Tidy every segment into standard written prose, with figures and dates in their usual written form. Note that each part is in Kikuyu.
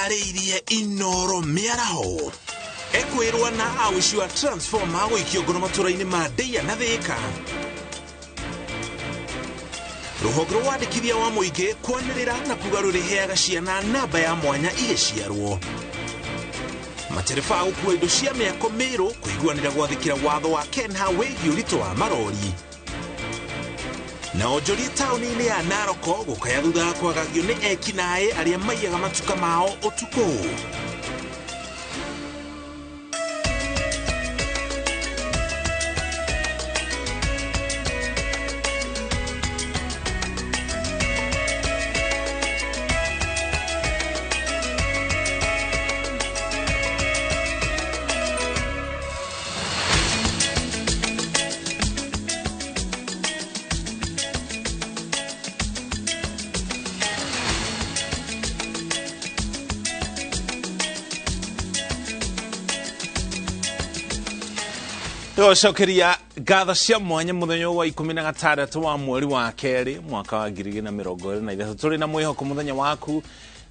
Ĩtarĩirie Inoro mĩaraho ekwĩrwo na auci wa transformer gũikio ngono matũra-inĩ ma Ndeia na Thĩka. Rũhonge rwa wandĩkithia wa mũingĩ kwanĩrĩra na kuga rũrĩheaga ciana namba ya mwanya igĩciarwo. Matereba a gũkua indo cia mĩako mĩrũ kũiguanĩra gwathĩkĩra watho wa KENHA wĩgiĩ ũritũ wa marori. Na onjoria taũni-inĩ ya Naroko gũkaya thutha wa kwagagio nĩ ekinaĩ arĩa maiyaga matuka mao ũtukũ. Tũcokeria ngatho cia mwanya mũthenya wa 16 wa mweri wa kerĩ mwaka wa 2023. Tũrĩ na mwĩhoko mũthenya waku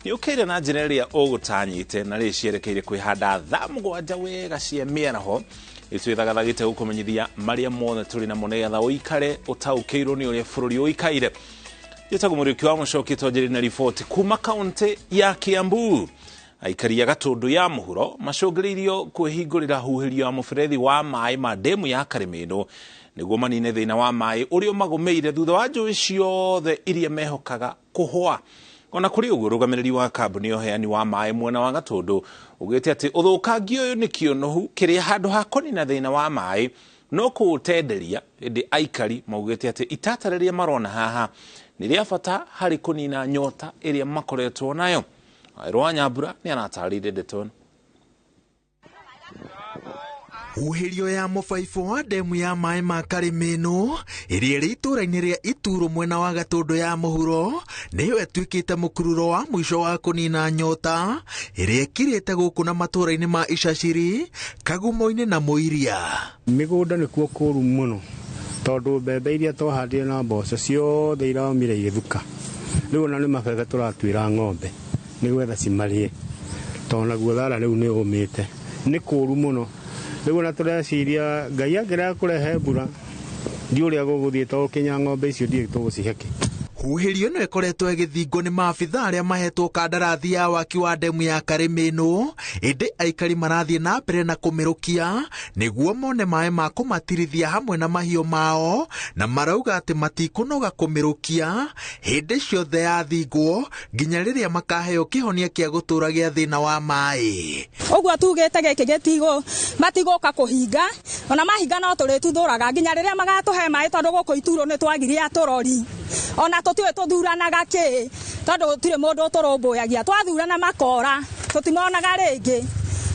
nĩ ũkĩire na njĩra ĩrĩa ũgũtanyĩte na rĩ cierekeire kwĩhanda thaa 7 wega cia mĩaraho. Ĩtwĩthagathagĩte gũkũmenyithia marĩa mothe tũrĩ namo nĩgetha ũikare ũtaũkĩirwo nĩ ũrĩa bũrũri ũikaire. Njĩtagwo Mũriũki wa Mũcoki, twanjĩrĩria na riboti kuma kaũntĩ ya Kiambu. Aikari a Gatũndũ ya mũhuro macũngĩrĩirio kwĩhingũrĩra huhĩrio ya mũberethi wa maĩ ma ndemu ya Karĩmĩnũ nĩguo manine thĩna wa maĩ ũrĩa ũmagũmĩire thutha wa njũĩ ciothe iria mehokaga kũhũa. Ona kũrĩ ũguo, ũrũgamĩrĩri wa kambuni ya ũheani wa maĩ mwena wa Gatũndũ ugĩte atĩ ũthũkangia ũyũ nĩ kĩũnũhu kĩrĩa handũ ha kũnina thĩna wa maĩ no kũũtenderia, ĩndĩ aikari maugĩte atĩ itata rĩrĩa marona haha nĩ rĩa bata harĩ kũnina nyota ĩrĩa makoretwo nayo. Rwa Nyambura nĩ aratarĩirie ndeto ĩno. Huhĩrio ya mũbaibũ wa ndemu ya maĩ ma Karĩmĩnũ ĩrĩa ĩrĩ itũũra-inĩ rĩa Ituro mwena wa Gatũndũ ya mũhuro nĩyo ĩtuĩkĩte mũkururo wa mũico wa kũnina nyota ĩrĩa ĩkirĩte gũkũ na matũũra-inĩ ma Icaciri, Kagumo-inĩ na Mũiria. Mĩgũnda nĩkuo kũũru mũno tondũ mbembe iria twahandire na mboco ciothe iraumire igĩthuka. Rĩu ona nĩ mabebe tũratuĩra ng'ombe nĩgetha cimarĩe tondũ naguo thara rĩu nĩ ũmĩte. Nĩ kũũru mũno. Rĩu ona tũreciria Ngai angĩrega kũrehe mbura ndiũ ũrĩa gũgũthiĩ tondũ kinya ng'ombe icio ndiũĩ tũgũcihe kĩ. Huhĩrio ĩno ĩkoretwo ĩgĩthingwo nĩ maabitha arĩa mahetwo kandarathi ya waki wa ndemu ya Karĩmĩnũ, ĩndĩ aikari marathiĩ na mbere na kũmĩrũkia nĩguo mone maĩ ma kũmatirithia hamwe na mahiũ mao, na marauga atĩ matikũnoga kũmĩrũkia hĩndĩ ciothe yathingwo nginya rĩrĩa makaheo kĩhonia kĩa gũtũũra gĩa thĩna wa maĩ. Ũguo tugĩte gĩkĩ gĩtigũ matigũka kũhinga, ona mahinga no tũrĩtuthũraga nginya rĩrĩa magatũhe maĩ tondũ gũkũ Ituro nĩ twagirie atũrori. Ona tũtiũĩ tũthuranaga kĩ tondũ gũtirĩ mũndũ ũtũrũmbũyagia, twathurana makora tũtimonaga rĩngĩ.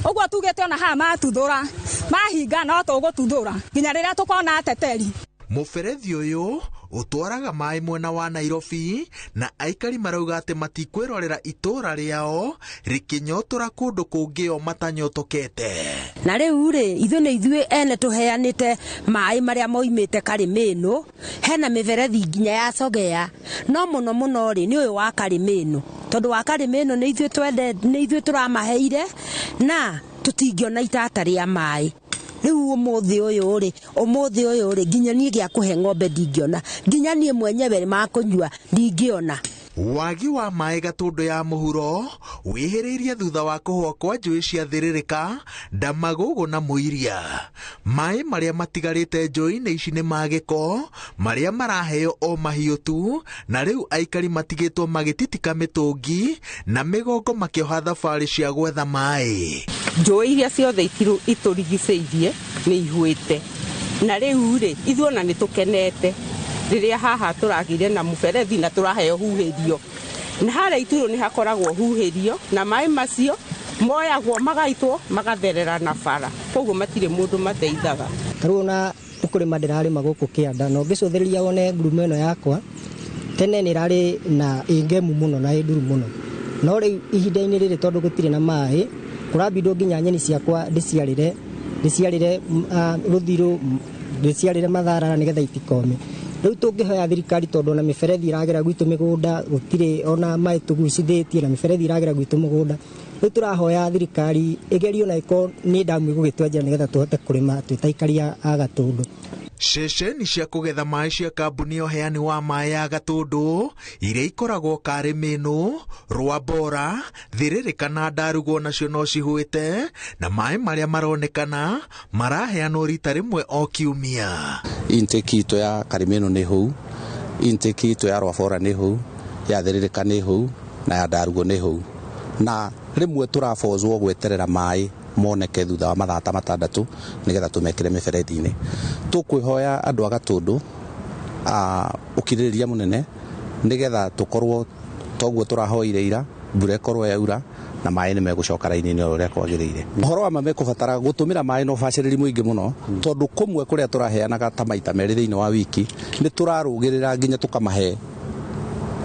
Ũguo tugĩte ona haha matuthũra mahinga no tũgũtuthũra nginya rĩrĩa tũkona ateteri. Mũberethi ũyũ ũtwaraga maĩ mwena wa Nairobi na aikari marauga atĩ matikwĩrorera itũũra rĩao rĩkĩnyotora kũndũ kũngĩ o matanyotokete. Na rĩu rĩ, ithuĩ nĩ ithuĩ ene tũheanĩte maĩ marĩa moimĩte Karĩmĩnũ, hena mĩberethi nginya ya Sogea, no mũno mũno rĩ nĩ ũyũ wa Karĩmĩnũ, tondũ wa Karĩmĩnũ nĩ ithuĩ twende, nĩ ithuĩ tũramaheire na tũtingĩona itata rĩa maĩ. Rĩu ũmũthĩ ũyũ rĩ, ũmũthĩ ũyũ rĩ, nginya niĩ gĩa kũhe ng'ombe ndingĩona, nginya niĩ mwenyewe ma kũnyua ndingĩona. Wagi wa maĩ Gatũndũ ya mũhuro wĩhĩrĩirie thutha wa kũhũa kwa njũĩ cia Thĩrĩrĩka, Ndamagũgũ na Mũiria. Maĩ marĩa matigarĩte njũĩ-inĩ ici nĩ ma gĩko marĩa maraheo o mahiũ tu, na rĩu aikari matigĩtwo magĩtitika mĩtũngi na mĩgongo makĩoha thabarĩ cia gwetha maĩ. Njũĩ iria ciothe itũrigicĩirie nĩ ihũĩte, na rĩu rĩ ithuĩ ona nĩ tũkenete rĩrĩa haha tũragĩire na mũberethi na tũraheo huhĩrio. Na harĩa Ituro nĩ hakoragwo huhĩrio na maĩ macio moyagwo magaitwo magatherera na bara, koguo matirĩ mũndũ mateithaga. Ta rĩu ona nĩ kũrĩma ndĩrarĩma gũkũ kĩanda, na ũngĩcũthĩrĩria wone ngurumo ĩno yakwa tene nĩ ĩrarĩ na ĩ ngemu mũno na ĩ nduru mũno, no rĩu ihinda-inĩ rĩrĩ tondũ gũtirĩ na maĩ kũrambindwo nginya nyeni ciakwa ndĩciarĩre, rũthirũ, ndĩciarĩre matharara nĩgetha itikome. Rĩu tũngĩhoya thirikari tondũ ona mĩberethi ĩragera gwitũ mĩgũnda gũtirĩ ona maĩ tũgucithĩtie, na mĩberethi ĩragera gwitũ mũgũnda. Rĩu tũrahoya thirikari ĩgerio na ĩkorwo nĩ ndamu ĩgũgĩtwenjera nĩgetha tũhote kũrĩma twĩ ta aikari a Gatũndũ. Ceceni cia kũgetha maĩ cia kambuni ya ũheani wa maĩ ya Gatũndũ iria ikoragwo Karĩmĩnũ, Rwambora, Thĩrĩrĩka na Ndarugo nacio no cihũĩte na maĩ marĩa maronekana maraheanwo rita rĩmwe o kiumia. Intake itũ ya Karĩmĩnũ nĩ hũu, intake itũ ya Rwabora nĩ hũu, ya Thĩrĩrĩka nĩ hũu na ya Ndarugo nĩ hũu, na rĩmwe tũrabozwo gweterera maĩ moneke thutha wa mathaa ta 6 nigetha tumekire miberethi-inĩ. Tukwihoya andu a Gatũndũ ukirĩrĩria mũnene nigetha tukorwo toguo tũrahoire ira mbura ĩkorwo yaura na maĩ nĩ megũcoka raini-inĩ o ũrĩa kwagĩrĩire. Ũhoro wa ma mekũbatara gũtũmĩra maĩ na ũbacĩrĩri mũingĩ mũno tondũ kũmwe kũrĩa tũraheanaga ta maita 2 thĩinĩ wa wiki nĩ tũrarũgĩrĩra nginya tũkamahe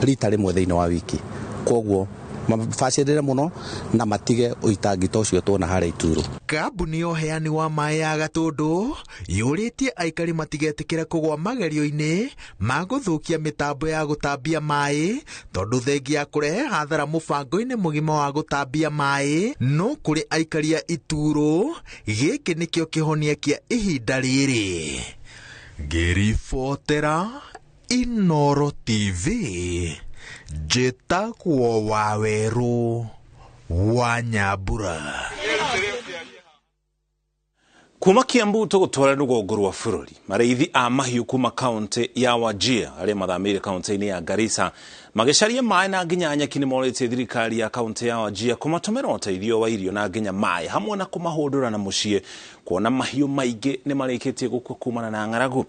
rita rĩmwe thĩinĩ wa wiki. Kwoguo mabacĩrĩre mũno na matige ũitangi ta ũcio tuona harĩa Ituro. Kambuni ya ũheani wa maĩ ya Gatũndũ yũrĩtie aikari matigetĩkĩre kũgwa magerio-inĩ ma gũthũkia mĩtambo ya gũtambia maĩ tondũ thengia ya kũrehe hathara mũbango-inĩ mũgima wa gũtambia maĩ no kũrĩ aikari a Ituro gĩkĩ nĩkĩo kĩhonia kĩa ihinda rĩrĩ. Ngĩribotera Inoro TV, njĩtagwo Wawerũ wa Nyambura. Kuma Kiambu tũgũtwara rũgongo rwa bũrũri. Marĩithi a mahiũ kuma kaunti ya Wajir arĩa mathamĩire kaunti-inĩ ya Garissa magĩcaria maĩ na nginya nyeki nĩ morĩtie thirikari ya kaunti ya Wajir kũmatũmĩra ũteithio wa irio na nginya maĩ hamwe na kũmahũndũra na mũciĩ kuona mahiũ maingĩ nĩ marĩkĩtie gũkua kumana na ng'aragu.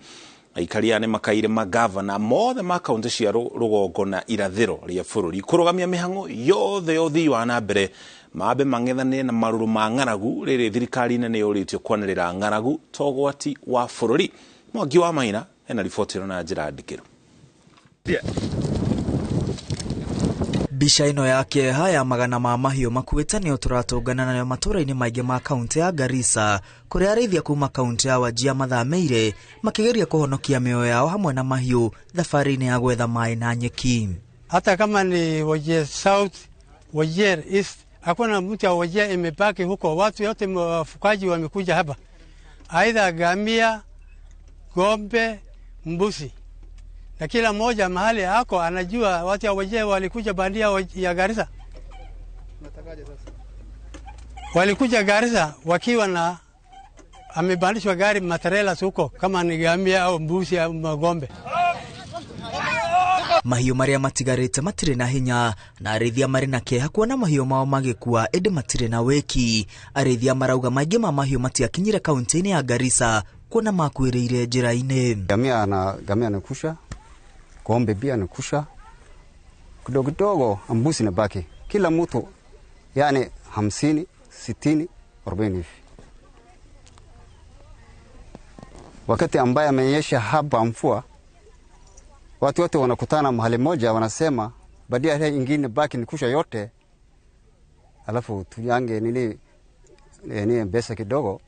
Aikari aya nĩ makaire magavana mothe ma kaunti cia rũgongo na irathĩro rĩa bũrũri kũrũgamia mĩhang'o yothe ya ũthii wa na mbere mambe mang'ethanĩre na marũrũ ma ng'aragu rĩrĩ thirikari nene yũrĩtio kwanĩrĩra ng'aragu ta ũgwati wa bũrũri. Mwangi wa Maina ena riboti ĩno na njĩra ndikĩru. Mbica ĩno ya kĩeha ya magana ma mahiũ makuĩte nĩyo tũratũngana nayo matũũra-inĩ maingĩ ma kaunti ya Garissa kũrĩa arĩithia kuma kaunti ya Wajir mathamĩire makĩgeria kũhonokia mĩoyo yao hamwe na mahiũ thabarĩ-inĩ ya gwetha maĩ na nyeki. Hata kama ni Wajir South, Wajir East, hakuna mtu wa Wajir imebaki huko, watu wote wafugaji wamekuja hapa, aidha ngamia, ng'ombe, mbuzi, na kila mmoja mahali hako anajua watu wa Wajir walikuja bandia ya Garissa. Walikuja Garissa wakiwa na amebandishwa gari matrela huko kama ni ngamia au mbuzi au ng'ombe. Mahiũ marĩa matigarĩte matirĩ na hinya na arĩithia marĩ na kĩeha kuona mahiũ mao magĩkua ĩndĩ matirĩ na wĩki. Arĩithia marauga maingĩ ma mahiũ matiakinyire kaunti-inĩ ya Garissa kuona makuĩrĩire njĩra-inĩ. Ngamia anakusha, ng'ombe pia anakusha, kidogo kidogo mbuzi inabaki. Kila mtu yani 50, 60, 40 hivi. Wakati ambaye amenyesha hapa mvua, watu wote wanakutana mahali moja, wanasema baada ya ingine baki nikusha yote, alafu tuyange nini nini pesa kidogo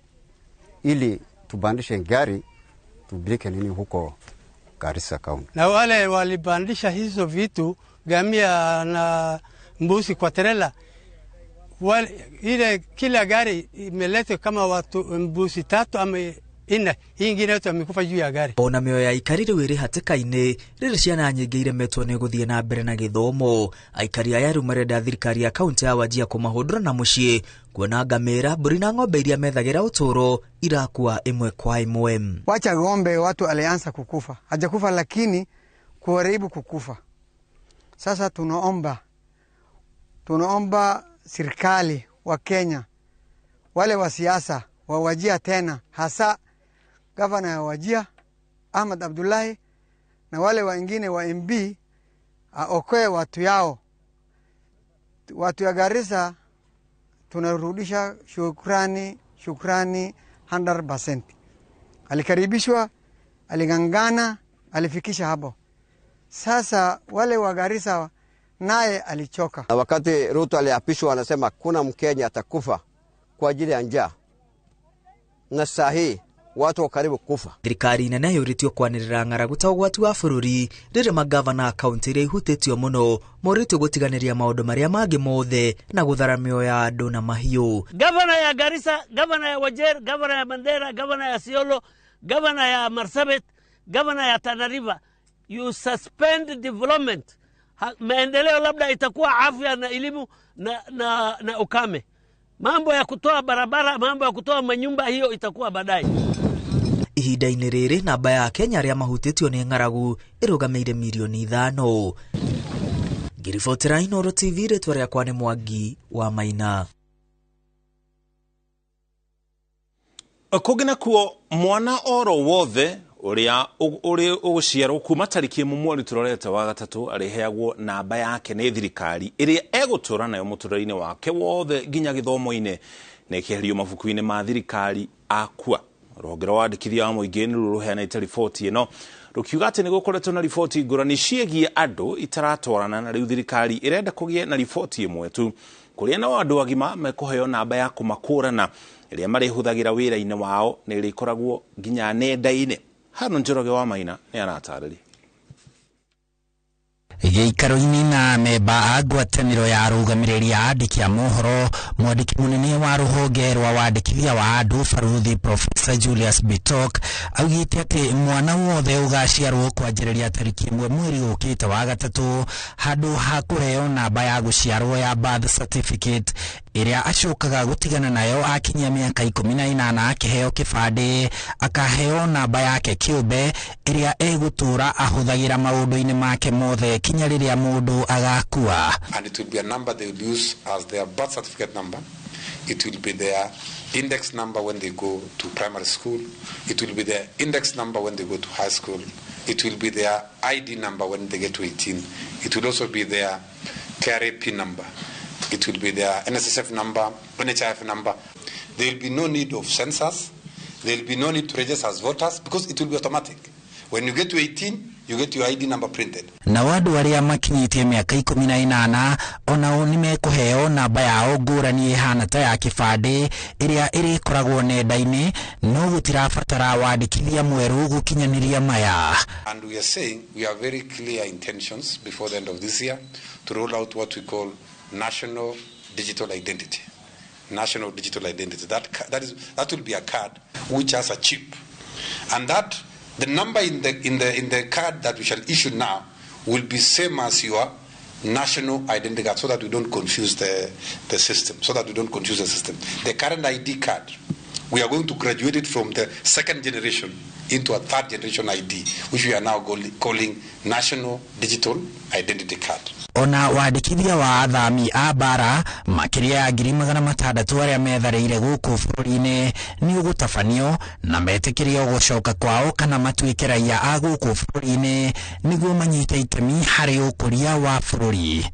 ili tubandishe gari tupeleke nini huko Garissa County. Na wale walibandisha hizo vitu ngamia na mbuzi kwa trela, wale ile kila gari imeleta kama watu mbuzi 3 ama 4, ingine yote amekufa juu ya gari. Ona mĩoyo ya aikari rĩu ĩrĩ hatĩka-inĩ rĩrĩ ciana nyingĩ iremetwo nĩ gũthiĩ na mbere na gĩthomo. Aikari aya rĩu marenda thirikari ya kaunti ya Wajir kũmahũndũra na mũciĩ kuona ngamĩra, mbũri na ng'ombe iria methagĩra ũtũũro irakua ĩmwe kwa ĩmwe. Wacha ng'ombe watu alianza kukufa, hajakufa lakini kuharibu kukufa. Sasa tunaomba serikali wa Kenya, wale wa siasa wa Wajir tena, hasa gavana ya Wajir Ahmed Abdullahi na wale wengine wa MB, aokoe watu yao. Watu ya Garissa tunarudisha shukrani 100%. Alikaribishwa, aligangana, alifikisha hapo. Sasa wale wa Garissa naye alichoka. Wakati Ruto aliapishwa anasema kuna Mkenya atakufa kwa ajili ya njaa. Na saa hii Watu wa karibu kufa. Thirikari nene yũrĩtio kwanĩrĩra ng'aragu ta ũgwati wa bũrũri rĩrĩ magavana a kaunti iria ihutĩtio mũno morĩtio gũtiganĩria maũndũ marĩa mangĩ mothe na gũthara mĩoyo ya andũ na mahiũ. Gavana ya Garissa, gavana ya Wajir, gavana ya Mandera, gavana ya Isiolo, gavana ya Marsabit, gavana ya Tana River, you suspend development. Maendeleo labda itakuwa afya na elimu na ukame. Mambo ya kutoa barabara, mambo ya kutoa manyumba, hiyo itakuwa baadaye. Ihinda-inĩ rĩrĩ namba ya Kenya arĩa mahutĩtio nĩ ng'aragu ĩrũgamĩire mirioni 5. Ngĩribotera Inooro TV, rĩtwa rĩakwa nĩ Mwangi wa Maina. Kũngĩ nakuo mwana oro wothe ũrĩa ũgũciarwo kuma tarĩki 1 mweri tũrorete wa gatatũ arĩheagwo namba yake nĩ thirikari ĩrĩa egũtũra nayo mũtũrĩre-inĩ wake wothe nginya gĩthomo-inĩ na ĩkĩeherio mabuku-inĩ ma thirikari akua. Rũhonge rwa wandĩkithia wa mũingĩ nĩruo rũheanĩte riboti ĩno rũkiuga atĩ nĩ gũkoretwo na riboti ngũrani ciĩgiĩ andũ itaratwarana na rĩu thirikari ĩrenda kũgĩe na riboti ĩmwe tu kũrĩa nao andũ agima mekũheo namba ya kũmakũrana ĩrĩa marĩhũthagĩra wĩra-inĩ wao na ĩrĩa ĩkoragwo nginya nenda-inĩ. Harũn Njoroge wa Maina nĩ aratarĩria. Gĩikaro-inĩ na memba a ngwatanĩro ya arũgamĩrĩri a andĩki a mohoro, mwandĩki mũnene wa rũhonge rwa wandĩkithia wa andũ Barũthi Professor Julius Bitok augĩte atĩ mwana wothe ũgaciarwo kwanjĩrĩria tarĩki 1 mweri ũkĩte wa gatatũ handũ ha kũheo namba ya gũciarwo ya birth certificate ĩrĩa acokaga gũtigana nayo akinyia mĩaka 18 akĩheo kĩbandĩ, akaheo namba yake kĩũmbe ĩrĩa egũtũra ahũthagĩra maũndũ-inĩ make mothe kinya rĩrĩa mũndũ agakua. And it will be a number they will use as their birth certificate number. It will be their index number when they go to primary school. It will be their index number when they go to high school. It will be their ID number when they get to 18. It will also be their KRA PIN number. It will be their NSSF number, NHIF number. There will be no need of census. There will be no need to register as voters because it will be automatic. When you get to 18, you get your ID number printed. Na andũ arĩa makinyĩtie mĩaka 18 onao nĩmekũheo namba yao ngũrani ĩhana ta ya kĩbandĩ ĩrĩa ĩrĩkoragwo nenda-inĩ, no gũtirabatara wandĩkithia mwerũ gũkinyanĩria maya. And we are saying we have very clear intentions before the end of this year to roll out what we call national digital identity. National digital identity. That will be a card which has a chip, and that the number in the card that we shall issue now will be same as your national identity card, so that we don't confuse the system. So that we don't confuse the system. The current ID card, we are going to graduate it from the second generation into a third generation ID, which we are now calling National Digital Identity Card. Ona wandĩkithia wa athami a bara makĩria ya 600,000 arĩa metharĩire gũkũ bũrũri-inĩ nĩ ũgũtabanio na metĩkĩrio gũcoka kwao kana matuĩke raia a gũkũ bũrũri-inĩ nĩguo manyite itemi harĩ ũkũria wa bũrũri.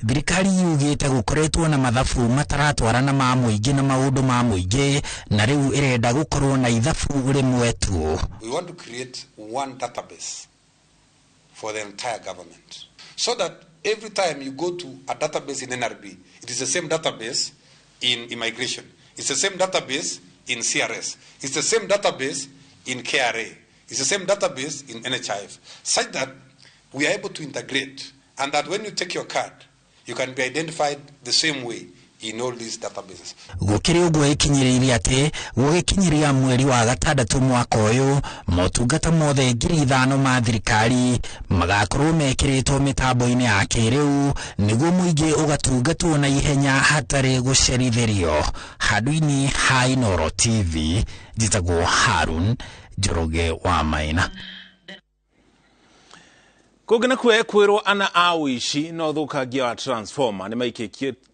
Thirikari yugĩte gũkoretwo na mathabu mataratwarana ma mũingĩ na maũndũ ma mũingĩ na rĩu ĩrenda gũkorwo na ithabu rĩmwe tu. We want to create one database for the entire government so that every time you go to a database in NRB, it is the same database in immigration. It's the same database in CRS. It's the same database in KRA. It's the same database in NHIF, such that we are able to integrate and that when you take your card, you can be identified the same way in all these databases. Gũkĩrĩ ũguo ĩkinyĩrĩirie atĩ gũgĩkinyĩria mweri wa gatandatũ mwaka ũyũ motungata mothe 5,000 ma thirikari magakorwo mekĩrĩtwo mĩtambo-inĩ ya kĩrĩu nĩguo mũingĩ ũgatungatwo na ihenya hatarĩ gũcerithĩrio. Handũ-inĩ ha Inooro TV, njĩtagwo Harun Njoroge wa Maina. Kũngĩ nakuo ekwĩrwo ana a ũici na ũthũkangia wa transformer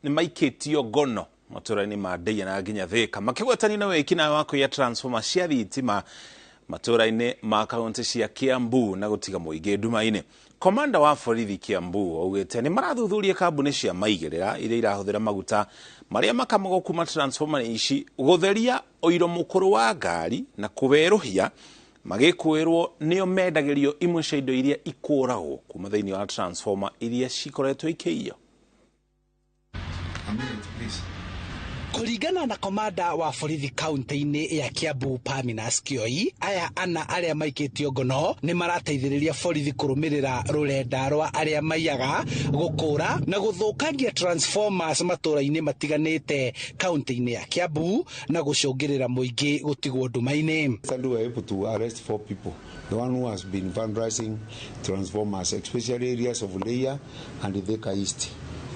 nĩmaikĩtio ngono matũra-inĩ ma Ndeia na nginya Thĩka makĩgwetania na wĩkinaĩ wa kũiya transformer cia thitima matũra-inĩ ma kaunti cia Kiambu na gũtiga mũingĩ nduma-inĩ. Komanda wa borithi Kiambu augĩte nĩ marathuthuria kambuni cia maigĩrĩra iria irahũthĩra maguta marĩa makamagwo kuma transformer ici gũtheria ũiro mũkũrũ wa ngari na kũwerũhia magĩkwĩrwo nĩo mendagĩrio imwe cia indo iria ikũragwo kuma thĩinĩ wa transformer iria cikoretwo ikĩiywo. A minute, please. Kũringana na komanda wa borithi kaunti-inĩ ya Kiambu Paminas Kioi, aya ana arĩa maikĩtio ngono nĩ marateithĩrĩria borithi kũrũmĩrĩra rũrenda rwa arĩa maiyaga, gũkũra na gũthũkangia transformers matũũra-inĩ matiganĩte kaunti-inĩ ya Kiambu na gũcũngĩrĩra mũingĩ gũtigwo nduma-inĩ. We were able to arrest 4 people. The one who has been vandalizing transformers, especially areas of Leia and Thika East.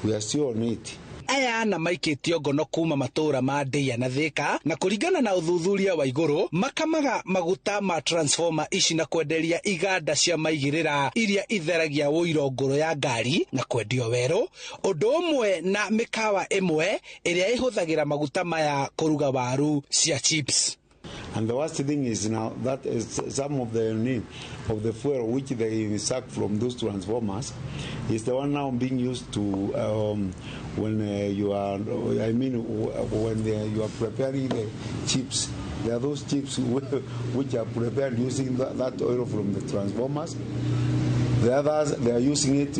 We are still on it. Aya na maikĩtio ngono kuma matũũra ma Ndeia na Thika, na kũringana na ũthuthuria wa igũrũ makamaga maguta ma transformer ici na kwenderia iganda cia maigĩrĩra iria itheragia ũiro ngũrũ ya ngari na kwendio werũ, ũndũ ũmwe na mĩkawa ĩmwe ĩrĩa ĩhũthagĩra maguta maya kũruga waru cia chips. And the worst thing is now that is some of the need of the fuel which they suck from those transformers is the one now being used to when you are, I mean, when you are preparing the chips. There are those chips which are prepared using that oil from the transformers. The others, they are using it,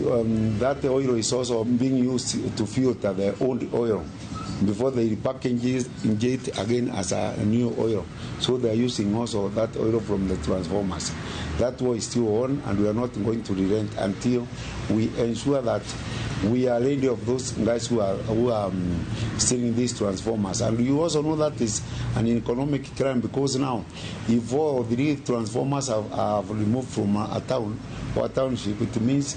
that oil is also being used to filter the old oil before they repackage it again as a new oil. So they are using also that oil from the transformers. That war is still on, and we are not going to relent until we ensure that we are ready of those guys who are stealing these transformers. And you also know that is an economic crime, because now if 4 or 3 transformers have removed from a town or a township, it means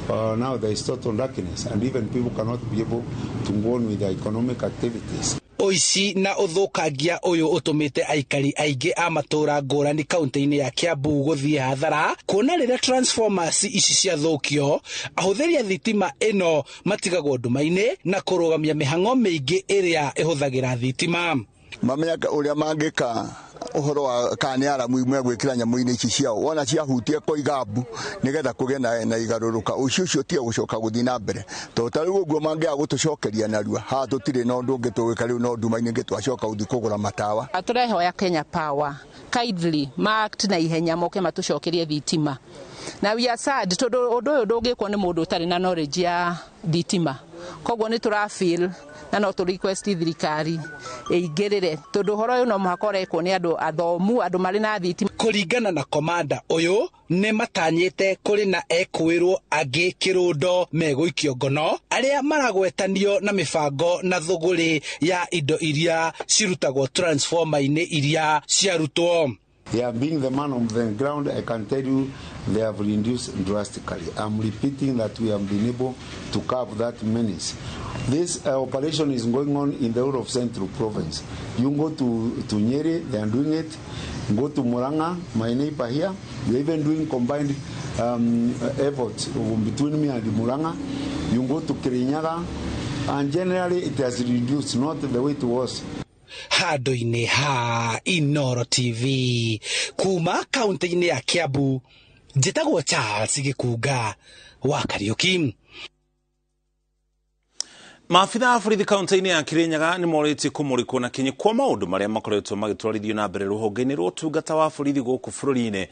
now there is total darkness, and even people cannot be able to go on with their economic activities. Ũici na ũthũkangia ũyũ ũtũmĩte aikari aingĩ a matũũra ngũrani kaunti-inĩ ya Kiambu gũthiĩ hathara, kuona rĩrĩa transformers ici ciathũkio ahũthĩri a thitima ĩno matigagwo nduma-inĩ na kũrũgamia mĩhang'o mĩingĩ ĩrĩa ĩhũthagĩra thitima. Mamenyaga ũrĩa mangĩka ũhoro wa kana nĩ aramu megwĩkĩra nyamũ-inĩ ici ciao, wona ciahutia kũiga mbu nĩgetha kũgĩe na igarũrũka. Ũici ũcio tiga gũcoka gũthiĩ na mbere, tondũ ta rĩu ũguo mangĩaga gũtũcokeria narua haha tũtirĩ na ũndũ ũngĩ tũgwĩka rĩu no nduma-inĩ ingĩ twacoka gũthiĩ kũgũra matawa. Tũrehoya Kenya Power kindly marked na ihenya moke matũcokerie thitima, na we are sad tondũ ũndũ ũyũ ndũngĩkwo nĩ mũndũ ũtarĩ na knowledge ya thitima, koguo nĩ tũra feel na no tũ request thirikari ĩingĩrĩre, tondũ ũhoro ũyũ no mũhaka ũrekwo nĩ andũ athomu, andũ marĩ na thitima. Kũringana na komanda ũyũ, nĩ matanyĩte kũrĩ na ekwĩrwo angĩ kĩrũndo megũikio ngono arĩa maragwetanio na mĩbango na thũgũrĩ ya indo iria cirutagwo transformer-inĩ iria ciarutwo. Yeah, being the man on the ground, I can tell you they have reduced drastically. I'm repeating that we have been able to curb that menace. This operation is going on in the whole of Central Province. You go to Nyeri, they are doing it. Go to Murang'a, my neighbor here. We're even doing combined efforts between me and Murang'a. You go to Kirinyaga, and generally it has reduced, not the way it was. Handũ-inĩ ha Inooro TV kuma kaunti-inĩ ya Kiambu, njĩtagwo Charles Gĩkunga wa Kariuki. Maabitha a borithi kaunti-inĩ ya Kirinyaga nĩ morĩtie kũmũrĩkwo na kinyi kwa maũndũ marĩa makoretwo magĩtwarithio na mbere rũhonge-inĩ rwa ũtungata wa borithi gũkũ bũrũri-inĩ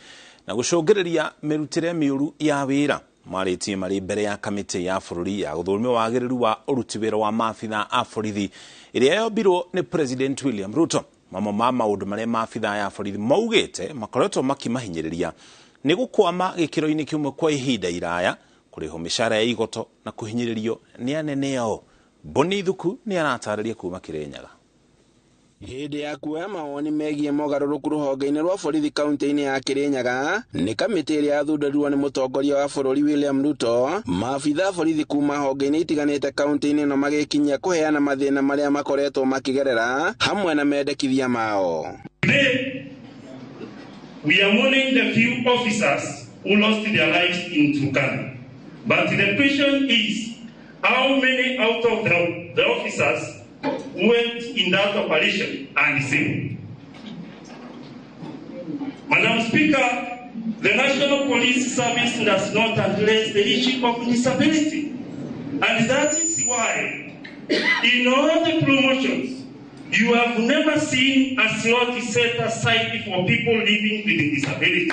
na gũcũngĩrĩria mĩrutĩre mĩũru ya wĩra. Marĩtie marĩ mbere ya kamĩtĩ ya bũrũri ya gũthũrima wagĩrĩru wa ũruti wĩra wa maabitha a borithi ĩrĩa yombirwo nĩ President William Ruto. Mamwe ma maũndũ marĩa maabitha ya borithi maugĩte makoretwo makĩmahinyĩrĩria nĩ gũkwama gĩkĩro-inĩ kĩmwe kwa ihinda iraya, kũrĩhwo mĩcara ya igoto na kũhinyĩrĩrio nĩ anene ao. Boni Thuku nĩ aratarĩria kuma Kirinyaga. Hĩndĩ ya kuoya mawoni megiĩ mogarũrũku rũhonge-inĩ rwa borithi kaunti-inĩ ya Kirinyaga nĩ kamĩtĩ ĩrĩa yathundũrirwo nĩ mũtongoria wa bũrũri William Ruto, maabitha borithi kuma honge-inĩ itiganĩte kaunti-inĩ ĩno magĩkinyia kũheana mathĩna marĩa makoretwo makĩgerera hamwe na mendekithia mao. Today, we are mourning the few officers who lost their lives in Turkana. But the question is, how many out of the officers went in that operation and saved? Madam Speaker, the National Police Service does not address the issue of disability. And that is why, in all the promotions, you have never seen a slot set aside for people living with disability.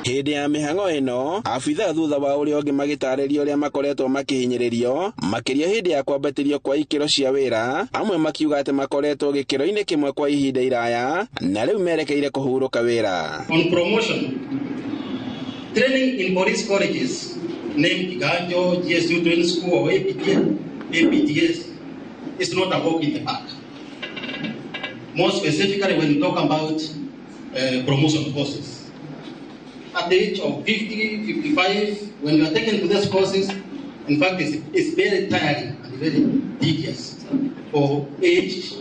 Hĩndĩ ya mĩhang'o ĩno abithaa thutha wa ũrĩa ũngĩ magĩtarĩria ũrĩa makoretwo makĩhinyĩrĩrio makĩria hĩndĩ ya kwambatĩrio kwa ikĩro cia wĩra, amwe makiuga atĩ makoretwo gĩkĩro-inĩ kĩmwe kwa ihinda iraya na rĩu merekeire kũhurũka wĩra. On promotion, training in police colleges named Kiganjo, GSU Training School or APTS is not a walk in the park. More specifically when we talk about promotion courses. At the age of 50, 55, when you are taken to these courses, in fact, it's very tiring and very tedious for aged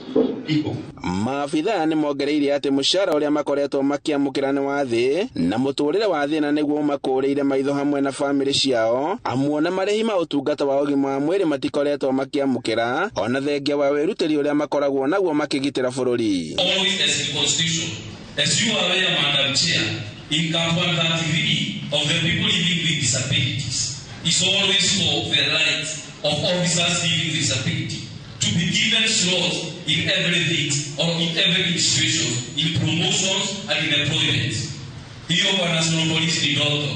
people. Maabithaa nĩ mongereire atĩ mũcara ũrĩa makoretwo makĩamũkĩra nĩ wa thĩ na mũtũrĩre wa thĩna nĩguo ũmakũrĩire maitho hamwe na bamĩrĩ ciao, amu ona marĩhi ma ũtungata wa ũgima wa mwĩrĩ matikoretwo makĩamũkĩra ona thengia wa wĩrutĩri ũrĩa makoragwo naguo makĩgitĩra bũrũri. Always as in constitution, as you are aware, Madam Chair, in Camp 133 of the people living with disabilities is always for the right of officers living with disability to be given slots in everything or in every institution, in promotions and in employment. Hiyo kwa National Police ni ndoto.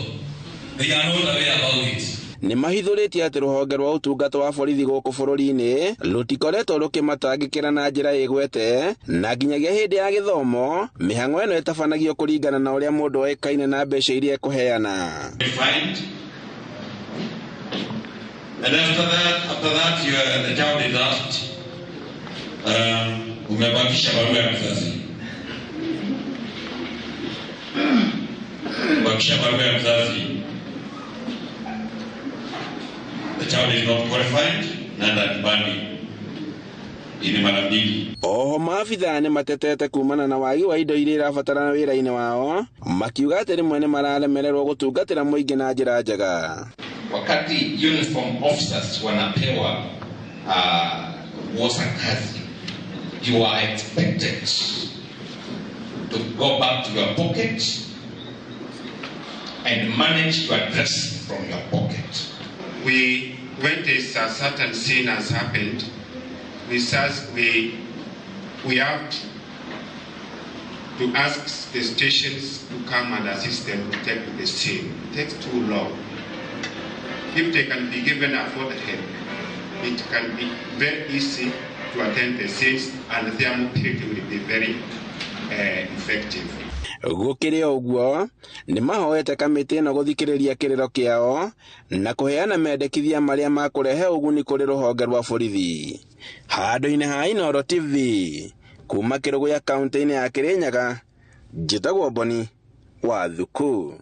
They are not aware about it. Nĩ mahithũrĩtie atĩ rũhonge rwa ũtungata wa borithi gũkũ bũrũri-inĩ rũtikoretwo rũkĩmatangĩkĩra na njĩra ĩgwete, na nginyagia hĩndĩ ya gĩthomo mĩhang'o ĩno ĩtabanagio kũringana na ũrĩa mũndũ oĩkaine na mbeca iria ekũheana. And after that you are, the child is asked, umebakisha barua ya mzazi. Bakisha barua ya mzazi. The child is not qualified, nenda nyumbani. Ini mara mbili. Oho maabithaa nĩ matetete kumana na wagi wa indo iria irabatarana wĩra-inĩ wao, makiuga atĩ rĩmwe nĩ mararemererwo gũtungatĩra mũingĩ na njĩra njega. Wakati uniform officers wanapewa nguo za kazi, you are expected to go back to your pocket and manage your dress from your pocket. When this certain scene has happened, we have to ask the stations to come and assist them to take the scene. It takes too long. If they can be given a further help, it can be very easy to attend the scenes and their mobility will be very effective. Gũkĩrĩ ũguo nĩ mahoete kamĩtĩ ĩno gũthikĩrĩria kĩrĩro kĩao na kũheana mendekithia marĩa makũrehe ũguni kũrĩ rũhonge rwa borithi. Handũ-inĩ ha Inooro TV kuma Kĩrũgũya kaunti-inĩ ya Kĩrĩnyaga, njĩtagwo Boni wa Thuku.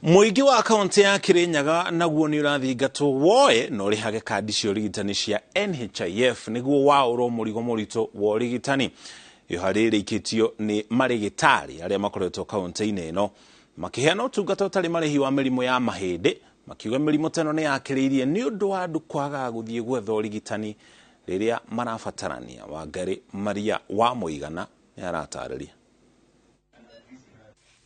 Mũingĩ wa kaunti ya Kĩrĩnyaga naguo nĩ ũrathingatwo woe na ũrĩhage kandi cia ũrigitani cia NHIF nĩguo waũrwo mũrigo mũritũ wa ũrigitani. Ihoya rĩrĩ rĩikĩtio nĩ marĩgĩtarĩ arĩa makoretwo kaunti-inĩ ĩno makĩheana ũtungata ũtarĩ marĩhi wa mĩrimũ ya mahĩndĩ, makiuga mĩrimũ ta ĩno nĩ yakĩrĩirie nĩ ũndũ wa andũ kwaga gũthiĩ gwetha ũrigitani rĩrĩa marabatarania. Wangari Maria wa Mũigana nĩ aratarĩria.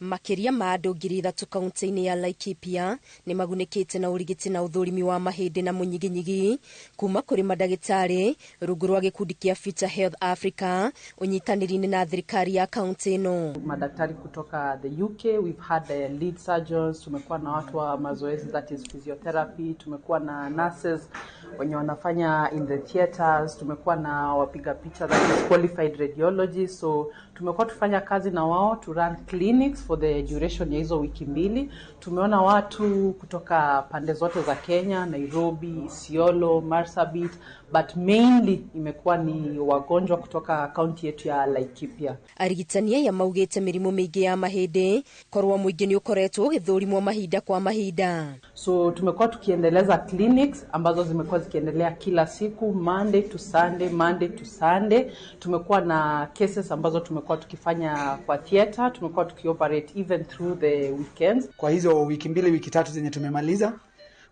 Makĩria ma andũ 3,000 kaunti-inĩ ya Laikipia nĩ magunĩkĩte na ũrigiti na ũthũrimi wa mahĩndĩ na mũnyiginyigi kuma kũrĩ mandagĩtarĩ rungu rwa gĩkundi kĩa Future Health Africa ũnyitanĩri-inĩ na thirikari ya kaunti ĩno. Madaktari kutoka the UK, we've had the lead surgeons, tumekuwa na watu wa mazoezi, that is physiotherapy, tumekuwa na nurses wenye wanafanya in the theaters, tumekuwa na wapiga picha, that is qualified radiologists. So tumekuwa tufanya kazi na wao to run clinics for the duration ya hizo wiki mbili. Tumeona watu kutoka pande zote za Kenya, Nairobi, Isiolo, Marsabit, but mainly imekuwa ni wagonjwa kutoka kaunti yetu ya Laikipia. Arigitani aya maugĩte mĩrimũ mĩingĩ ya mahĩndĩ korwo mũingĩ nĩ ũkoretwo ũgĩthũrimwo mahinda kwa mahinda. So tumekuwa tukiendeleza clinics ambazo zimekuwa zikiendelea kila siku, Monday to Sunday, Monday to Sunday. Tumekuwa na cases ambazo tumekuwa tukifanya kwa theater, tumekuwa tukioperate even through the weekends. Kwa hizo wiki mbili, wiki tatu zenye tumemaliza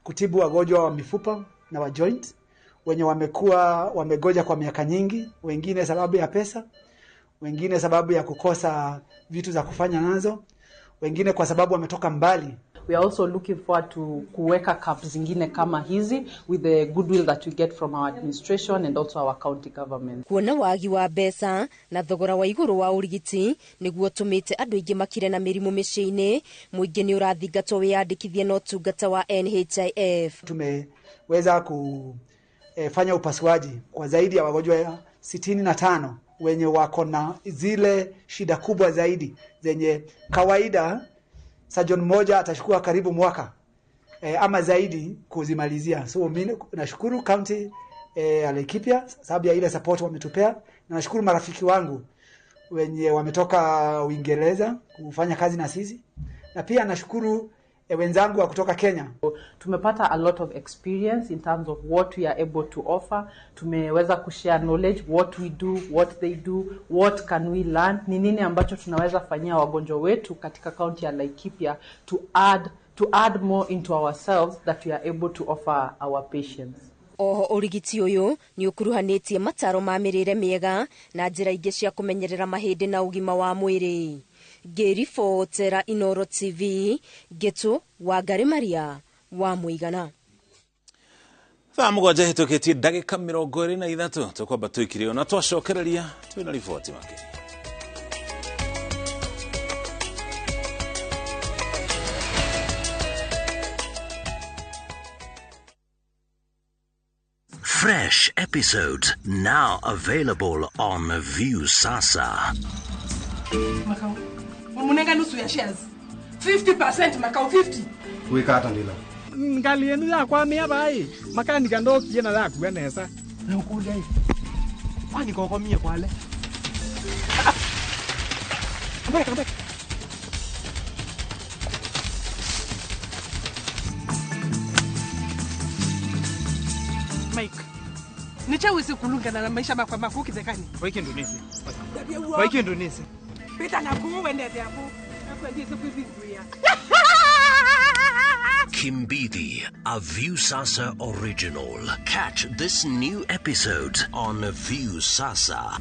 kutibu wagonjwa wa mifupa na wa joint wenye wamekuwa wamegoja kwa miaka nyingi, wengine sababu ya pesa, wengine sababu ya kukosa vitu za kufanya nazo, wengine kwa sababu wametoka mbali. We are also looking forward to kuweka camps zingine kama hizi with the goodwill that we get from our administration and also our county government. Kuona wagi wa mbeca na thogora wa igũrũ wa ũrigiti nĩguo ũtũmĩte andũ aingĩ makire na mĩrimũ mĩciĩ-inĩ. Mũingĩ nĩ ũrathingatwo wĩyandĩkithie na ũtungata wa NHIF. Tumeweza kufanya upasuaji kwa zaidi ya wagonjwa 65 wenye wako na zile shida kubwa zaidi zenye kawaida surgeon mmoja atachukua karibu mwaka ama zaidi kuzimalizia. So mimi nashukuru county ya Laikipia sababu ya ile support wametupea, na nashukuru marafiki wangu wenye wametoka Uingereza kufanya kazi na sisi, na pia nashukuru wenzangu wa kutoka Kenya. Tumepata a lot of experience in terms of what we are able to offer. Tumeweza kushare knowledge, what we do, what they do, what can we learn, ni nini ambacho tunaweza fanyia wagonjwa wetu katika county ya Laikipia to add more into ourselves that we are able to offer our patients. Oho ũrigiti ũyũ nĩ ũkuruhanĩtie mataro ma mĩrĩre mĩega na njĩra ingĩ cia kũmenyerera mahĩndĩ na ũgima wa mwĩrĩ. Ngĩribotera Inoro TV, Ngĩtũ Wangari Maria wa Mũigana. Thaa 7 hĩtũkĩtie ndagĩka 23, tũkwamba tũikire ona twacokereria twĩna riboti makĩria. Fresh episodes now available on View Sasa. Makau, wamunenga nusu ya shares. 50%, Makau, 50. Wikata ndila. Ngali yenu yakwamia bai makanika ndokie na yakuwa nesa Naukulia hivi. Kwani kokomie kwale. Come back, come back. Mike. Nichawezi kulungana na maisha makwa maku kithekani. Waiki Indonesia. Waiki Indonesia. Pita na kuwende hapo. Akwendie siku. Kimbidi, a View Sasa original. Catch this new episode on View Sasa.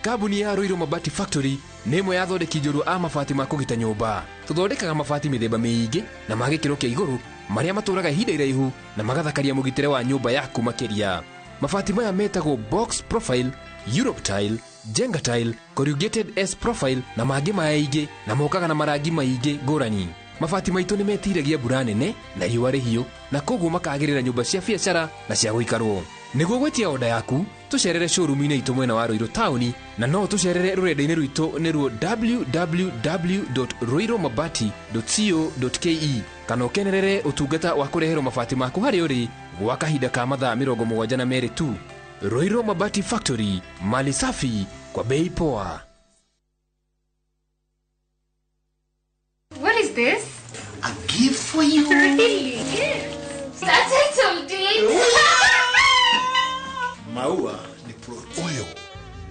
Kambuni ya Ruiru Mabati Factory nĩ ĩmwe ya athondeki njorua a mabati ma kũgita nyũmba. Tũthondekaga mabati mĩthemba mĩingĩ na ma gĩkĩro kĩa igũrũ marĩa matũraga ihinda iraihu na magathakaria mũgitĩre wa nyũmba yaku makĩria. Mabati maya metagwo box profile, Europe tile, Jenga tile, corrugated S profile na mangĩ maingĩ, na mokaga na marangi maingĩ ngũrani. Mabati maitũ nĩ metiragia mbura nene na riũa rĩhiũ, na koguo makagĩrĩra nyũmba cia biacara na cia gũikarwo. Nĩguo gwĩtia oda yaku, tũcerere showroom-inĩ itũ mwena wa Ruiru taũni, na no tũcerere rũrenda-inĩ rwitũ nĩruo www.ruirumabati.co.ke, kana ũkenerere ũtungata wa kũreherwo mabati maku harĩa ũrĩ gwa kahinda ka mathaa 72 tu. Ruiru Mabati Factory, mali safi kwa bei poa. What is this? A gift for you. Really? Gift? That's a title deed. Maua ni pro. Ũyũ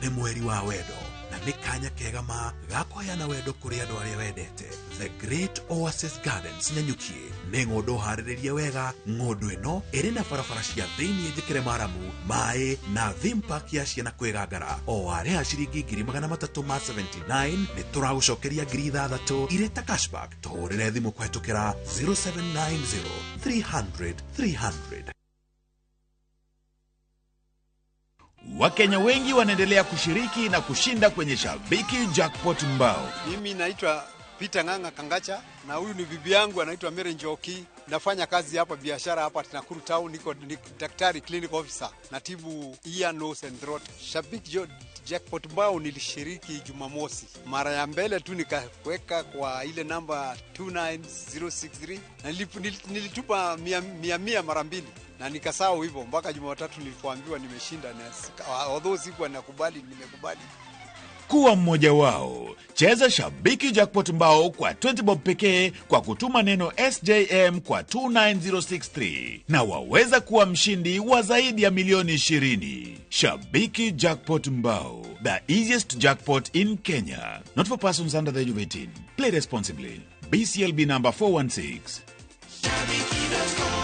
nĩ mweri wa wendo na nĩ kanya kega ma ga kũheana wendo kũrĩ andũ arĩa wendete. The Great Oasis Gardens Nanyuki nĩ ng'ũndũ harĩrĩrie wega. Ng'ũndũ ĩno ĩrĩ na barabara cia thĩiniĩ njĩkĩre maramu, maĩ na theme park ya ciana kwĩgangara. O warĩha ciringi 379,000 nĩ tũragũcokeria 6,000 irĩ ta cashback. Tũhũrĩre thimũ kũhetũkĩra 0790 300 300. Wakenya wengi wanaendelea kushiriki na kushinda kwenye Shabiki Jackpot Mbao. Mimi naitwa Peter Ng'ang'a Kangacha na huyu ni bibi yangu anaitwa Mary Njoki. Nafanya kazi hapa biashara hapa Nakuru Town, niko ni daktari clinic officer, natibu ear, nose and throat. Shabiki Jackpot Mbao nilishiriki Jumamosi. Mara ya mbele tu nikaweka kwa ile namba 29063 na nilitupa mia mara mbili. Na nikasahau hivyo mpaka Jumatatu nilipoambiwa nimeshinda, na although sikuwa nakubali, nimekubali. Kuwa mmoja wao. Cheza Shabiki Jackpot Mbao kwa 20 bob pekee kwa kutuma neno SJM kwa 29063 na waweza kuwa mshindi wa zaidi ya milioni 20. Shabiki Jackpot Mbao, the easiest jackpot in Kenya. Not for persons under the age of 18. Play responsibly. BCLB number 416. Shabiki.com.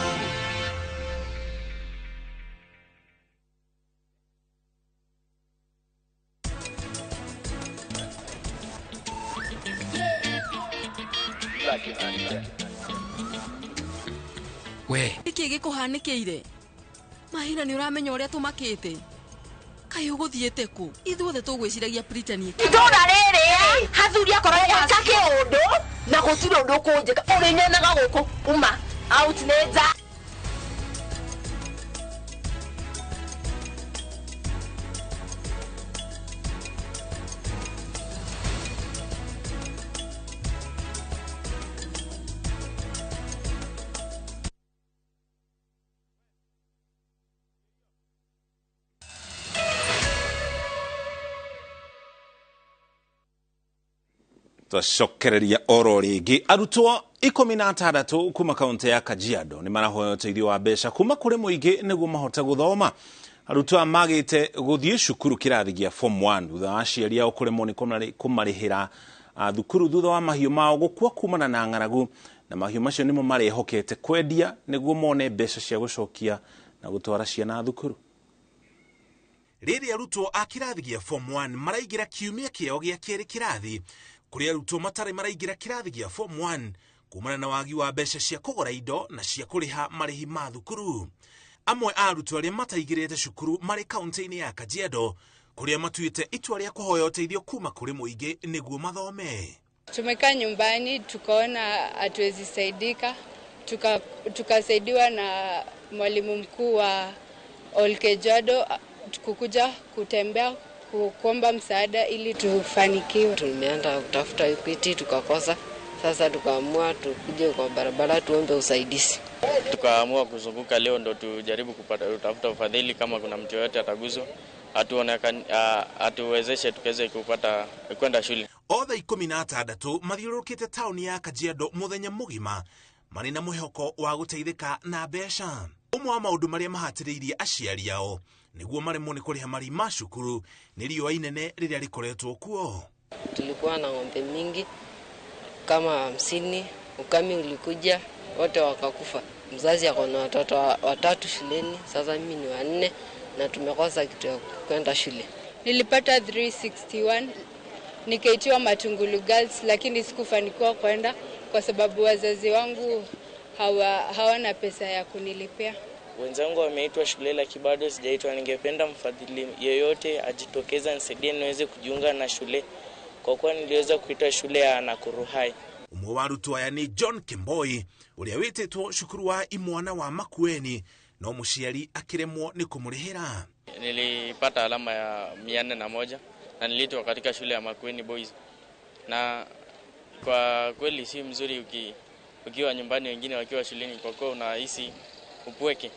We nĩkĩ gĩkũhanĩkĩire? Mahina nĩ ũramenya ũrĩa tũmakĩte. Kaĩ ũgũthiĩte kũ? Ithuothe tũgwĩciragia Britain. Itũra rĩrĩ hathuri akorwo eka kĩũndũ na gũtirĩ ũndũ ũkũnjĩka ũrĩnyonaga gũkũ uma out nĩ nja. Twacokereria oro rĩngĩ arutwo 16 kuma kaunti ya Kajiado nĩ marahoya ũteithio wa mbeca kuma kũrĩ mũingĩ nĩguo mahote gũthoma. Arutwo aya magĩte gũthiĩ cukuru kĩrathi gĩa form 1 thutha wa aciari ao kũremwo nĩ kũmarĩhĩra thukuru thutha wa mahiũ mao gũkua kumana na ng'aragu, na mahiũ macio nĩmo marehokete kwendia nĩguo mone mbeca cia gũcokia na gũtwara ciana thukuru. Rĩrĩa arutwo a kĩrathi gĩa form 1 maraingĩra kiumia kĩao gĩa kerĩ kĩrathi, kũrĩ arutwo matarĩ maraingĩra kĩrathi gĩa form 1 kumana na wagi wa mbeca cia kũgũra indo na cia kũrĩha marĩhi ma thukuru. Amwe a arutwo arĩa mataingĩrĩte cukuru marĩ kaunti-inĩ ya Kajiado kũrĩa matuĩte itua rĩa kũhoya ũteithio kuma kũrĩ mũingĩ nĩguo mathome. Tumekaa nyumbani tukaona hatuwezi saidika, tukasaidiwa na mwalimu mkuu wa Olkejiado kukuja kutembea kuomba msaada ili tufanikiwe. Tumeenda kutafuta Equity tukakosa. Sasa tukaamua tukuje kwa barabara tuombe usaidizi. Tukaamua kuzunguka leo ndo tujaribu kupata kutafuta ufadhili, kama kuna mtu yote ataguzwa atuwezeshe tukaweze kupata kwenda shule. Othe 16 mathiũrũrũkĩte taũni ya Kajiado mũthenya mũgima marĩ na mwĩhoko wa gũteithĩka na mbeca. Ũmwe wa maũndũ marĩa mahatĩrĩirie aciari ao nĩguo maremwo nĩ kũrĩha marĩhi ma cukuru nĩ riũa inene rĩrĩa rĩkoretwo kuo. Tulikuwa na ng'ombe mingi kama 50, ukame ulikuja wote wakakufa. Mzazi ako na watoto watatu shuleni, sasa mimi ni 4 na tumekosa kitu ya kwenda shule. Nilipata 361 nikaitiwa Matungulu Girls, lakini sikufanikiwa kwenda kwa sababu wazazi wangu hawana pesa ya kunilipia. Wenzangu wameitwa shule lakini bado sijaitwa. Ningependa mfadhili yeyote ajitokeze nisaidie niweze kujiunga na shule, kwa kuwa niliweza kuitwa shule ya Nakuru High. Ũmwe wa arutwo aya nĩ John Kemboi ũrĩa wĩtĩtwo cukuru wa imwana wa Makueni no mũciari akĩremwo nĩ kũmũrĩhĩra. Nilipata alama ya 401 na niliitwa katika shule ya Makueni Boys, na kwa kweli si mzuri ukiwa nyumbani wengine wakiwa shuleni, kwa kuwa unahisi upweke.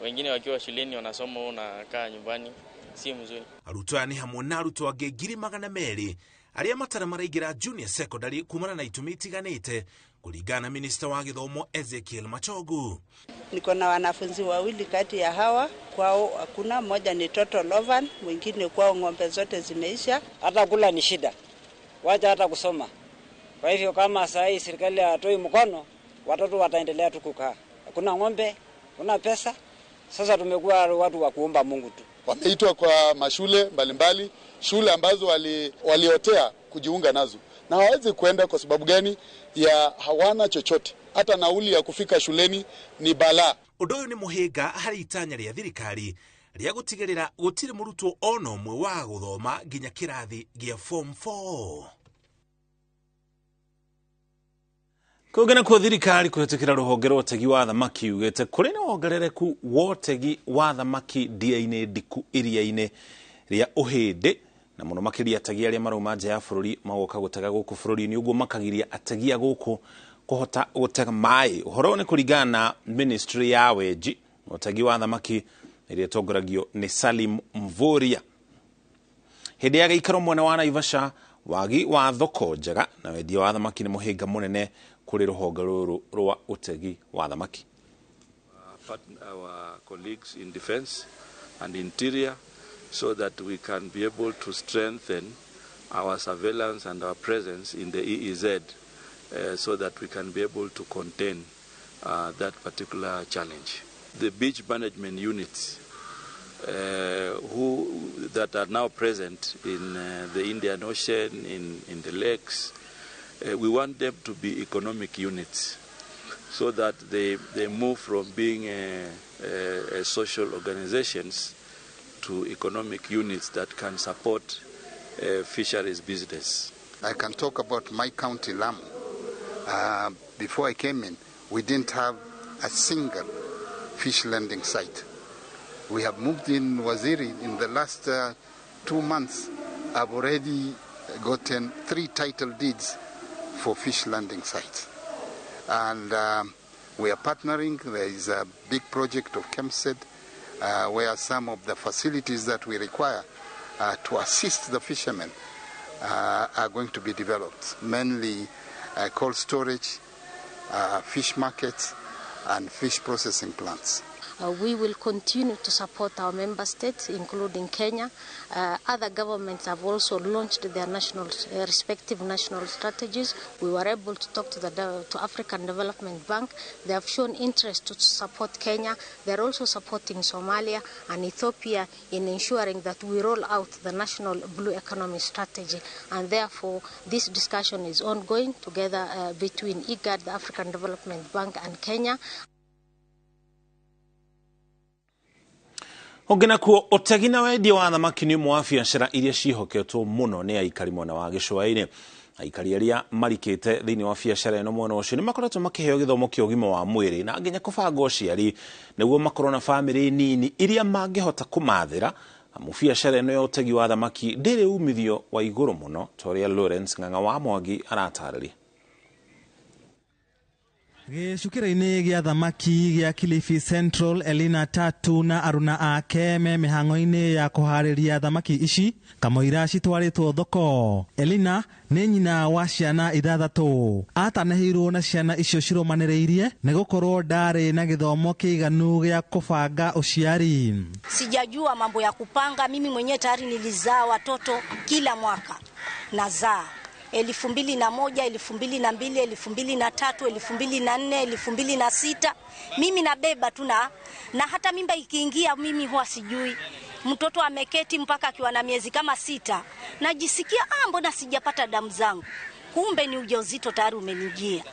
Wengine wakiwa shuleni wanasoma, unakaa nyumbani, si mzuri. Arutwo aya nĩ hamwe na arutwo angĩ 200,000 arĩa matarĩ maraingĩra junior secondary kumana na itũmi itiganĩte, kulingana na minista wa gĩthomo Ezekiel Machogu. Niko na wanafunzi wawili kati ya hawa, kwao hakuna, mmoja ni total orphan, mwingine kwao ng'ombe zote zimeisha. Hata kula ni shida, wacha hata kusoma. Kwa hivyo kama saa hii serikali hatoi mkono, watoto wataendelea tu kukaa. Hakuna ng'ombe, hakuna pesa. Sasa tumekuwa watu wa kuomba Mungu tu. Wameitwa kwa mashule mbalimbali, shule ambazo waliotea kujiunga nazo, na hawawezi kuenda kwa sababu gani? Ya hawana chochote. Hata nauli ya kufika shuleni ni balaa. Ũndũ ũyũ nĩ mũhĩnga harĩ itanya rĩa thirikari rĩa gũtigĩrĩra gũtirĩ mũrutwo ona ũmwe wa gũthoma nginya kĩrathi gĩa form 4. Kũngĩ nakuo thirikari kũhĩtũkĩra rũhonge rwa ũtegi wa thamaki yugĩte kũrĩ na wongerereku wa ũtegi wa thamaki ndia-inĩ ndiku iria-inĩ rĩa Ũhĩndĩ, na mũno makĩria ategi arĩa marauma nja ya bũrũri magoka gũtega gũkũ bũrũri-inĩ, ũguo makagiria ategi a gũkũ kũhota gũtega maĩ. Ũhoro nĩ kũringana na ministry ya wenji na ũtegi wa thamaki ĩrĩa ĩtongoragio nĩ Salim Mvurya. Hĩndĩ ya gĩikaro mwena wa Naivasha, wagi wa thoko njega na wendia wa thamaki nĩ mũhĩnga mũnene kũrĩ rũhonge rũrũ rwa ũtegi wa thamaki. Our colleagues in defense and interior so that we can be able to strengthen our surveillance and our presence in the EEZ so that we can be able to contain that particular challenge. The beach management units that are now present in the Indian Ocean, in the lakes, we want them to be economic units so that they move from being a social organizations to economic units that can support fisheries business. I can talk about my county, Lamu. Before I came in, we didn't have a single fish landing site. We have moved in Waziri in the last 2 months. I've already gotten three title deeds for fish landing sites. And we are partnering. There is a big project of KEMFSED where some of the facilities that we require to assist the fishermen are going to be developed, mainly cold storage, fish markets, and fish processing plants. We will continue to support our member states, including Kenya. Other governments have also launched their respective national strategies. We were able to talk to African Development Bank. They have shown interest to support Kenya. They are also supporting Somalia and Ethiopia in ensuring that we roll out the national blue economy strategy. And therefore, this discussion is ongoing together between IGAD, the African Development Bank, and Kenya. Ũngĩ nakuo, ũtegi na wendia wa thamaki nĩ ũmwe wa biacara iria ciĩhoketwo mũno nĩ aikari mwena wa gĩcũa-inĩ. Aikari arĩa marikĩte thĩinĩ wa biacara ĩno mwena ũcio nĩ makoretwo makĩheo gĩthomo kĩa ũgima wa mwĩrĩ na nginya kũbanga ũciari nĩguo makorwo na bamĩrĩ nini iria mangĩhota kũmathĩra, amu biacara ĩno ya ũtegi wa thamaki ndĩrĩ umithio wa igũrũ mũno, ta ũrĩa Lawrence Ng'ang'a wa Mwangi aratarĩria. Gĩcukĩro-inĩ gĩa thamaki gĩa Kilifi Central, Elina Tatu na aruna ake me mĩhang'o-inĩ ya kũharĩria thamaki ici kamũira citwarĩtwo thoko. Elina nĩ nyina wa ciana ithathatũ. Atanahĩirwo na ciana icio cirũmanĩrĩirie nĩ gũkorwo ndarĩ na gĩthomo kĩiganu gĩa kũbanga ũciari. Sijajua mambo ya kupanga. Mimi mwenyewe tayari nilizaa watoto, kila mwaka nazaa, 2001, 2002, 2003, 2004, 2006. Mimi nabeba tu na hata mimba ikiingia mimi huwa sijui. Mtoto ameketi mpaka akiwa na miezi kama 6, najisikia, "Ah, mbona sijapata damu zangu?" Kumbe ni ujauzito tayari umenijia.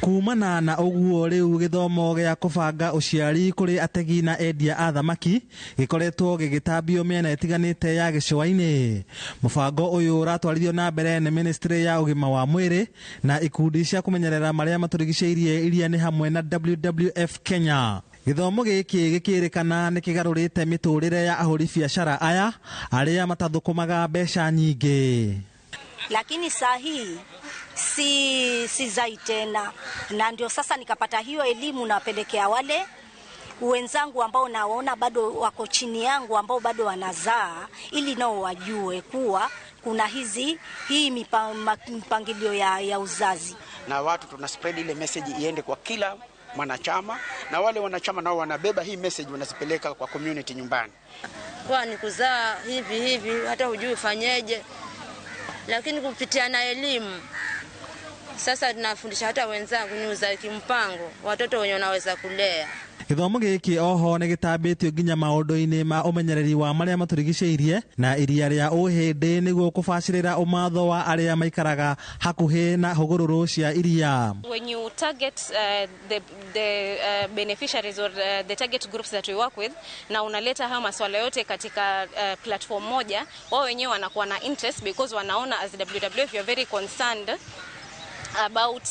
Kumana na ũguo, rĩu gĩthomo gĩa kũbanga ũciari kũrĩ ategi na endia a thamaki gĩkoretwo gĩgĩtambio mĩena ĩtiganĩte ya gĩcũa-inĩ. Mũbango ũyũ ũratwarithio na mbere nĩ ministry ya ũgima wa mwĩrĩ na ikundi cia kũmenyerera marĩa matũrigicĩirie iria nĩ hamwe na WWF Kenya. Gĩthomo gĩkĩ gĩkĩrĩkana nĩ kĩgarũrĩte mĩtũrĩre ya ahũri biacara aya arĩa matathũkũmaga mbeca nyingĩ. Lakini saa hii si sizai tena, na ndio sasa nikapata hiyo elimu, napelekea wale wenzangu ambao naona bado wako chini yangu, ambao bado wanazaa, ili nao wajue kuwa kuna hii mipangilio ya uzazi. Na watu tuna spread ile message iende kwa kila mwanachama, na wale wanachama nao wanabeba hii message wanazipeleka kwa community nyumbani. Kwa ni kuzaa hivi hivi, hata hujui fanyeje, lakini kupitia na elimu sasa tunafundisha hata wenzangu ni uzazi kimpango, watoto wenye wanaweza kulea. Gĩthomo gĩkĩ oho nĩ gĩtambĩtio nginya maũndũ-inĩ ma ũmenyereri wa marĩa matũrigicĩirie na iria rĩa Ũhĩndĩ nĩguo kũbacĩrĩra ũmatho wa arĩa maikaraga hakuhĩ na hũgũrũrũ cia iria. When you target the beneficiaries or the target groups that we work with na unaleta haya maswala yote katika platform moja, wao wenyewe wanakuwa na interest because wanaona as WWF you are very concerned about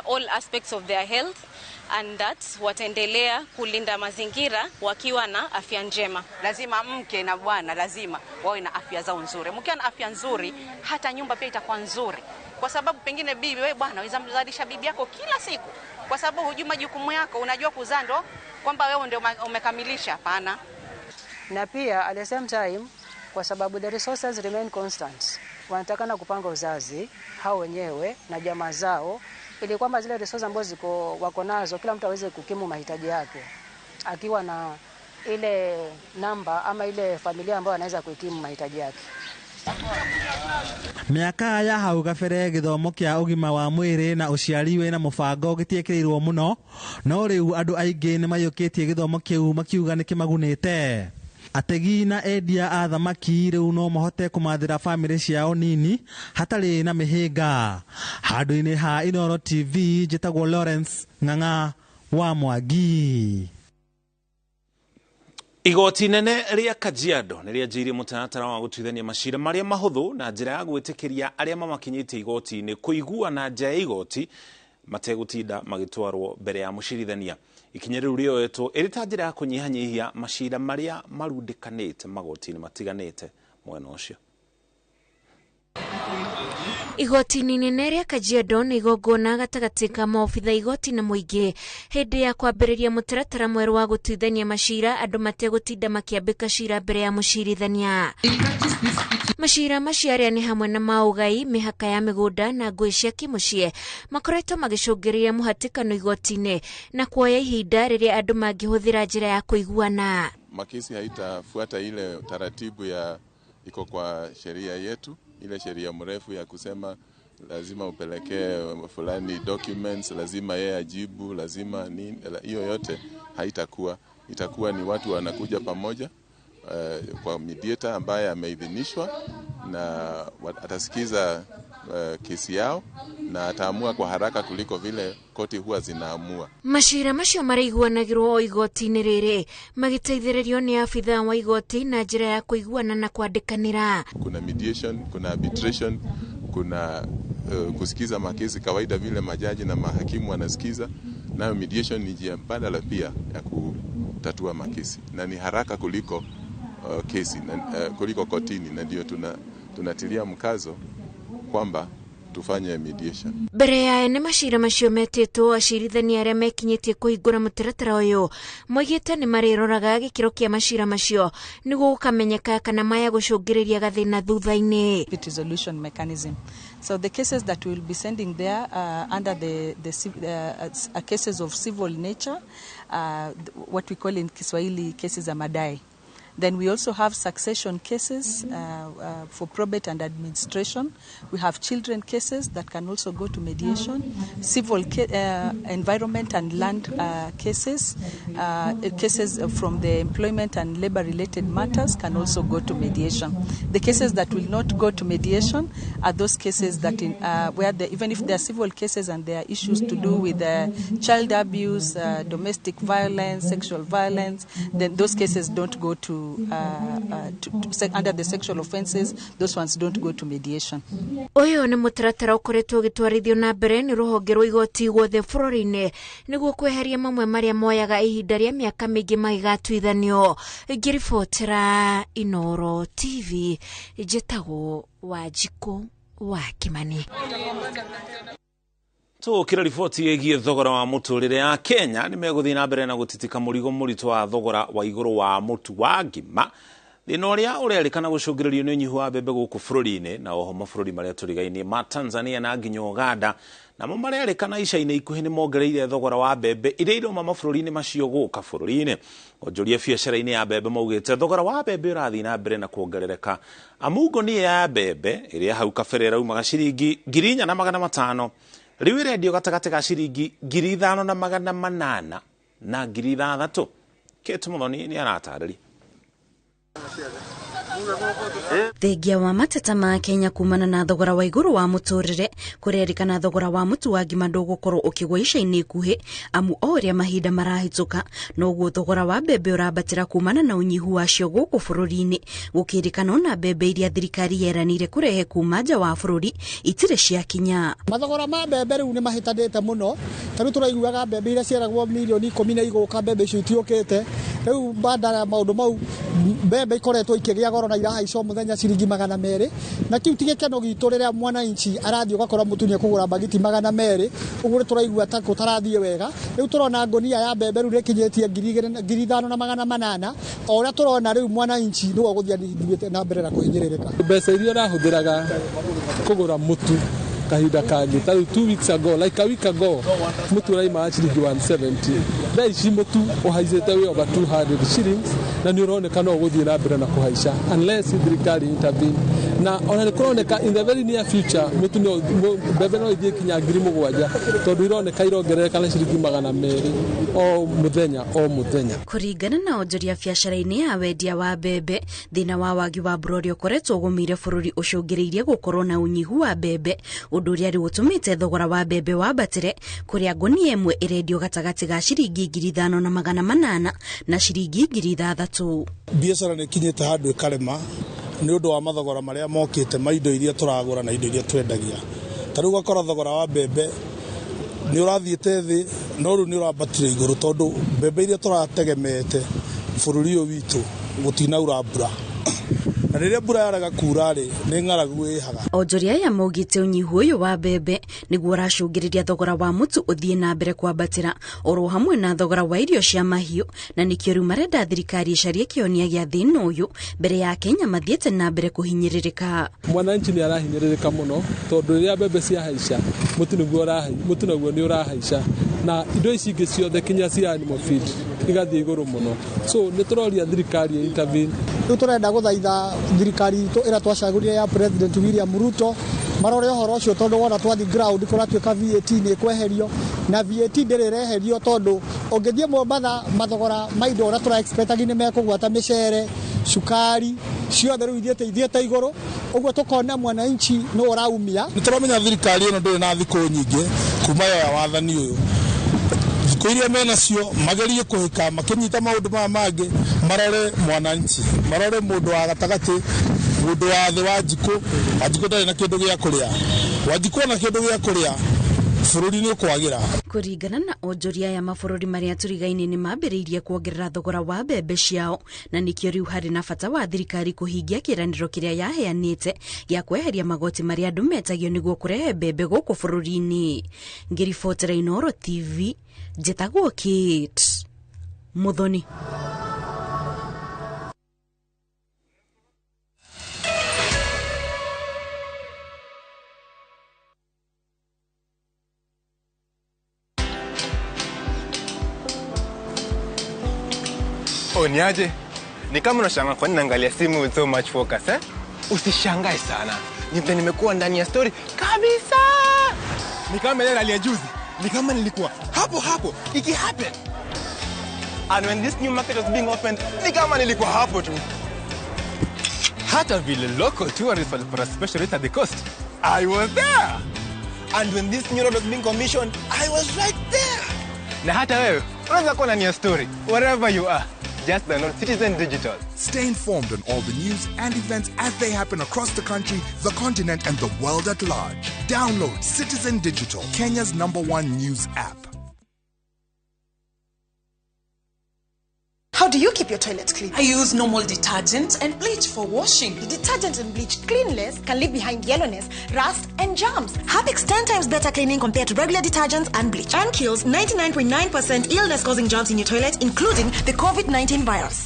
all aspects of their health and that wataendelea kulinda mazingira wakiwa na afya njema. Lazima mke na bwana lazima wawe na afya zao nzuri. Mkiwa na afya nzuri, hata nyumba pia itakuwa nzuri, kwa sababu pengine bibi, wewe bwana, waweza mzalisha bibi yako kila siku, kwa sababu hujui majukumu yako. Unajua kuzaa ndo kwamba wewe ndio umekamilisha? Hapana. Na pia at the same time, kwa sababu the resources remain constant, wanatakana kupanga uzazi hao wenyewe na jamaa zao, ili kwamba zile resources ambazo ziko wako nazo, kila mtu aweze kukimu mahitaji yake akiwa na ile namba ama ile familia ambayo anaweza kuhitimu mahitaji yake. Mĩaka ya hau kabere, gĩthomo kĩa ũgima wa mwĩrĩ na ũciari wĩna mũbango gĩtiekĩrĩirwo mũno, no rĩu andũ aingĩ nĩ maiyũkĩtie gĩthomo kĩu makiuga nĩ kĩmagunĩte. Ategi na endia a thamaki rĩu no mahote kũmathĩra bamĩrĩ ciao nini hatarĩ na mĩhĩnga. Handũ-inĩ ha Inooro TV, njĩtagwo Lawrence Ng'ang'a wa Mwangi. Igoti inene rĩa Kajiado nĩ rĩanjĩirie mũtaratara wa gũtuithania macira marĩa mahũthũ na njĩra ya gwĩtĩkĩria arĩa mamakinyĩtie igoti-inĩ kũiguana nja ya igoti mategũtinda magĩtwarwo mbere ya mũcirithania. Ikinya rĩu rĩoetwo ĩrĩ ta njĩra ya kũnyihanyihia macira marĩa marundĩkanĩte magoti-inĩ matiganĩte mwena ũcio. Igoti-inĩ inene rĩa Kajiado nĩ igongona gatagatĩ ka maobitha igoti na mũingĩ hĩndĩ ya kwambĩrĩria mũtaratara mwerũ wa gũtuithania macira andũ mategũtinda makĩambĩka cira mbere ya mũcirithania. Macira macio arĩa nĩ hamwe na ma ũgai, mĩhaka ya mĩgũnda na ngũĩ cia kĩmũciĩ makoretwo magĩcũngĩrĩria mũhatĩkano igoti-inĩ na kuoya ihinda rĩrĩa andũ mangĩhũthĩra njĩra ya kũiguana. Makesi haitafuata ile taratibu ya iko kwa sheria yetu, ile sheria mrefu ya kusema lazima upelekee fulani documents, lazima yeye ajibu, lazima nini. Hiyo yote haitakuwa. Itakuwa ni watu wanakuja pamoja kwa mediator ambaye ameidhinishwa na atasikiza kesi yao na ataamua kwa haraka kuliko vile koti huwa zinaamua. Macira macio maraiguanagĩrwo o igoti-inĩ rĩrĩ magĩteithĩrĩrio nĩ abithaa wa igoti na njĩra ya kũiguana na kwandĩkanĩra. Kuna mediation, kuna arbitration, kuna kusikiza makesi kawaida vile majaji na mahakimu wanasikiza. Nayo mediation ni njia mbadala pia ya kutatua makesi na ni haraka kuliko kesi na, kuliko kotini, na ndio tunatilia mkazo kwamba tufanye mediation. Mbere ya ene macira macio metĩtwo, acirithania arĩa mekinyĩtie kũhingũra mũtaratara ũyũ moigĩte nĩ marĩroraga gĩkĩro kĩa macira macio nĩguo gũkamenyeka kana maya gũcũngĩrĩria gathĩna thutha-inĩ. Resolution mechanism. So the cases that we will be sending there under the cases of civil nature, what we call in Kiswahili cases za madai. Then we also have succession cases for probate and administration. We have children cases that can also go to mediation, civil environment and land cases, cases from the employment and labor-related matters can also go to mediation. The cases that will not go to mediation are those cases that where even if they are civil cases and there are issues to do with child abuse, domestic violence, sexual violence, then those cases don't go to under the sexual offences, those ones don't go to mediation. Ũyũ nĩ mũtaratara ũkoretwo ũgĩtwarithio na mbere nĩ rũhonge rwa igoti guothe bũrũri-inĩ nĩguo kweheria mamwe marĩa moyaga ihinda rĩa mĩaka mĩingĩ magĩgatuithanio. Ngĩribotera Inooro TV, njĩtagwo Wanjikũ wa Kimani. Tũkĩra riboti ĩgiĩ thogora wa mũtũrĩre ya Kenya nĩ megũthiĩ na mbere na gũtitika mũrigo mũritũ wa thogora wa igũrũ wa mũtu wa ngima, thĩna ũrĩa ũrerĩkana gũcũngĩrĩrio nĩ ũnyihu wa mbembe gũkũ bũrũri-inĩ na oho mabũrũri marĩa tũrigainie ma Tanzania na nginya Uganda namo marerĩkana ica-inĩ ikuhĩ nĩ mongereire thogora wa mbembe iria irauma mabũrũri-inĩ macio gũka bũrũri-inĩ. Onjoria biacara-inĩ ya mbembe maugĩte thogora wa mbembe ũrathiĩ na mbere na kuongerereka amu ngũnia ya mbembe ĩrĩa hau kabere ĩraumaga ciringi 4,500 rĩu ĩrendio gatagatĩ ga ciringi 5,800 na 6,000. Kate Muthoni nĩ aratarĩria. Thengia wa mateta ma Kenya kumana na thogora wa igũrũ wa mũtũrĩre kũrerĩkana thogora wa mũtu wa ngima ndũgũkorwo ũkĩgwa ica-inĩ ikuhĩ amu o ũrĩa mahinda marahĩtũka noguo thogora wa mbembe ũrambatĩra kumana na ũnyihu wacio gũkũ bũrũri-inĩ gũkĩrĩkana ona mbembe iria thirikari yeranĩire kũrehe kuma nja wa bũrũri itirĩ ciakinya. Mathogora ma mbembe rĩu nĩ mahĩtanĩte mũno, ta rĩu tũraiguaga mbembe iria cieragwo mirioni 10 na igũka mbembe icio itiũkĩte. Rĩu bandara ya maũndũ mau mbembe ikoretwo ikĩgĩa goro na irahaica mũthenya ciringi 200 na kĩu ti gĩkeno gitũ rĩrĩa mwananchi arathiĩ ũgakora mũtu nĩekũgũra mbagiti 200 ũguo tũraigua ta gũtarathiĩ wega. Rĩu tũrona ngũnia ya mbembe rĩu nĩĩkinyĩtie 5,800 o ũrĩa tũrona rĩu mwananchi nĩwe ũgũthiĩ athiĩte na mbere na kũhinyĩrĩrĩka. Mbeca iria ũrahũthĩraga kũgũra mũtu kahinda kangĩ ta rĩu 2 weeks ago, like a week ago, mũtu ũraimaga ciringi 170. Thaa ici mũtu ũhaicĩte wĩ over 200 shillings na nĩ ũroneka no ũgũthiĩ na mbere na kũhaica unless thirikari intervene Na ona nĩ kũroneka in the very near future mũtu no mbembe no ithiĩ kinya 7,000 tondũ ironeka irongerereka na ciringi 200 o mũthenya o mũthenya. Kũringana na onjoria biacara-inĩ ya wendia wa mbembe, thĩna wa wagi wa mbura ũrĩa ũkoretwo ũgũmĩire bũrũri ũcũngĩrĩirie gũkorwo na ũnyihu wa mbembe, ũndũ ũrĩa rĩu ũtũmĩte thogora wa mbembe wambatĩre, kũrĩa ngũnia ĩmwe ĩrendio gatagatĩ ga ciringi 5,800 na ciringi 6,000. Biacara nĩ ikinyĩte handũ ĩkarema nĩ ũndũ wa mathogora marĩa mokĩte ma indo iria tũragũra na indo iria twendagia. Ta rĩu ũgakora thogora wa mbembe nĩ ũrathiĩte thĩ no rĩu nĩ ũrambatire igũrũ tondũ mbembe iria tũrategemeete bũrũri ũyũ witũ gũtinaura mbura. Na rĩrĩa mbura yarega kura rĩ, nĩ ng'aragu ĩhaga. Onjoria aya maugĩte ũnyihu ũyũ wa mbembe nĩguo ũracũngĩrĩria thogora wa mũtu ũthiĩ na mbere kwambatĩra oro hamwe na thogora wa irio cia mahiũ, na nĩkĩo rĩu marenda thirikari ĩcarie kĩhonia gĩa thĩna ũyũ mbere ya Kenya mathiĩte na mbere kũhinyĩrĩrĩka. Mwananchi nĩ arahinyĩrĩrĩka mũno tondũ rĩrĩa mbembe ciahaica mũtu naguo nĩ ũrahaica, na indo ici ingĩ ciothe kinya cia animal feed igathiĩ igũrũ mũno. So nĩ tũroria thirikari intervene. Rĩu tũrenda gũthaitha thirikari itũ ĩrĩa twacagũrire ya President William Ruto marore ũhoro ũcio tondũ wona twathi ground kũratuĩka VAT nĩ ĩkweherio, na VAT ndĩrĩ ĩreherio tondũ ũngĩthiĩ Mombatha mathogora ma indo ũrĩa tũra expect nĩ mekũgwata mĩcere, cukari ciothe rĩu ithiĩte igũrũ, ũguo tũkona mwananchi nĩ ũraumia. Nĩ tũramenya thirikari ĩno ndĩrĩ na thikũ nyingĩ kuma yoya wathani ũyũ. Thikũ iria menacio magerie kũhĩka makĩnyita maũndũ maya mangĩ, marore mwananchi, marore mũndũ wa gatagatĩ, mũndũ wa thĩ wa njikũ. Wanjikũ ndarĩ na kĩndũ gĩa kũrĩa, Wanjikũ ona kĩndũ gĩa kũrĩa bũrũri nĩ ũkwagĩra. Kũringana na onjoria aya, mabũrũri marĩa tũrigaine nĩ mambĩrĩirie kuongerera thogora wa mbembe ciao, na nĩkĩo rĩu harĩ na bata wa thirikari kũhingia kĩĩranĩro kĩrĩa yaheanĩte gĩa kweheria magoti marĩa andũ metagio nĩguo kũrehe mbembe gũkũ bũrũri-inĩ. Ngĩribotera Inooro TV, njĩtagwo Kate Muthoni. Oh, niaje? Ni kama unashangaa kwa nini naangalia simu with so much focus, eh? Usishangae sana. Ni vile nimekuwa ndani ya story kabisa. Ni kama ile rally ya juzi. Ni kama nilikuwa hapo hapo iki happen. And when this new market was being opened, ni kama nilikuwa hapo tu. Hata vile local tourists walipata special rate at the coast, I was there. And when this new road was being commissioned, I was right there. Na hata wewe unaweza kuwa ndani ya story wherever you are. Just download Citizen Digital. Stay informed on all the news and events as they happen across the country, the continent, and the world at large. Download Citizen Digital, Kenya's #1 news app. How do you keep your toilet clean? I use normal detergent and bleach for washing. The detergent and bleach cleanless can leave behind yellowness, rust, and germs. Harpic's 10 times better cleaning compared to regular detergents and bleach, and kills 99.9% illness-causing germs in your toilet, including the COVID-19 virus.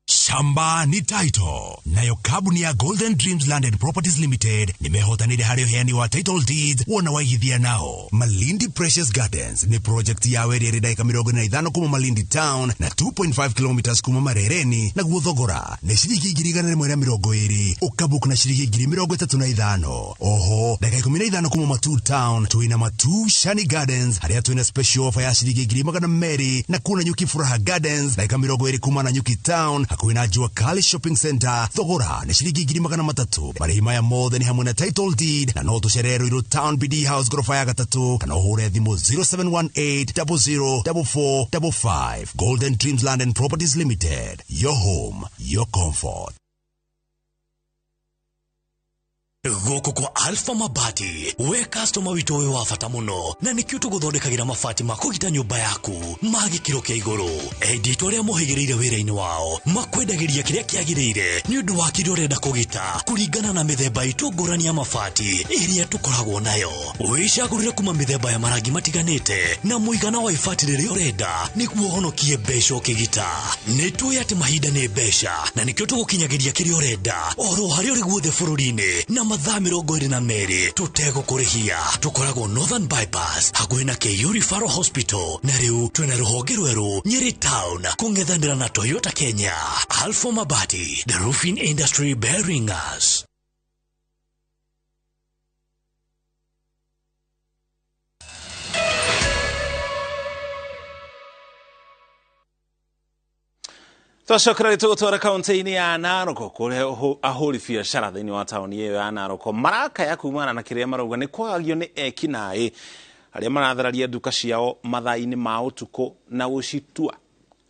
Shamba ni title. Nayo kabuni ya Golden Dreams Land and Properties Limited nimehotanire harĩ ũheani wa title deeds wona waigithia nao. Malindi Precious Gardens ni project ya area ĩrĩ ndagĩka 45 kuma Malindi Town na 2.5 kilometers kuma Marereni, naguo thogora nĩ ciringi 120,000 ũkabook na ciringi 35,000. Oho ndagĩka 15 kuma Matuu Town twina Matuu Shani Gardens harĩa twina special offer ya ciringi 200,000 na kuna Nyuki Furaha Gardens ndagĩka 20 kuma na Nyuki Town hakuhĩ na Jua Kali Shopping Center thogora nĩ ciringi 300,000. Marĩhi maya mothe nĩ hamwe na title deed na no tũcerere Ruiru Town BD House gorofa ya 3 kana ũhũre thimũ 0718 004455. Golden Dreams Land and Properties Limited, your home, your comfort. Gũkũ kwa Alpha Mabati, we customer witũ wĩ wa bata mũno, na nĩkĩo tũgũthondekagĩra mabati ma kũgita nyũmba yaku ma gĩkĩro kĩa igũrũ. Endia itũ arĩa mohĩgĩrĩire wĩra-inĩ wao makwendagĩria kĩrĩa kĩagĩrĩire nĩ ũndũ wa kĩrĩa ũrenda kũgita kũringana na mĩthemba itũ ngũrani ya mabati ĩrĩa tũkoragwo nayo. Wĩcagũrĩre kuma mĩthemba ya marangi matiganĩte na mũigana wa ibati rĩrĩa ũrenda nĩguo ũhonokie mbeca ũkĩgita. Nĩ tũĩ atĩ mahinda nĩ mbeca na nĩkĩo tũgũkinyagĩria kĩrĩa ũrenda oro harĩa ũrĩ guothe bũrũri-inĩ na Mathaa 22 tũtegũkũrĩhia. Tũkoragwo Northern Bypass hakuhĩ na KU Referral Hospital, na rĩu twĩna rũhonge rwerũ Nyeri Town kũng'ethanĩra na Toyota Kenya. Alpha Mabati, the roofing industry bearing us. Twacokera gĩtũgũtwara kaunti-inĩ ya Narok kũrĩa ahũri biacara thĩinĩ wa taũni ĩyo ya Narok marakaya kumana na kĩrĩa marauga nĩ kwagagio nĩ ekinaĩ arĩa marathararia nduka ciao mathaa-inĩ ma ũtukũ na gũcitua.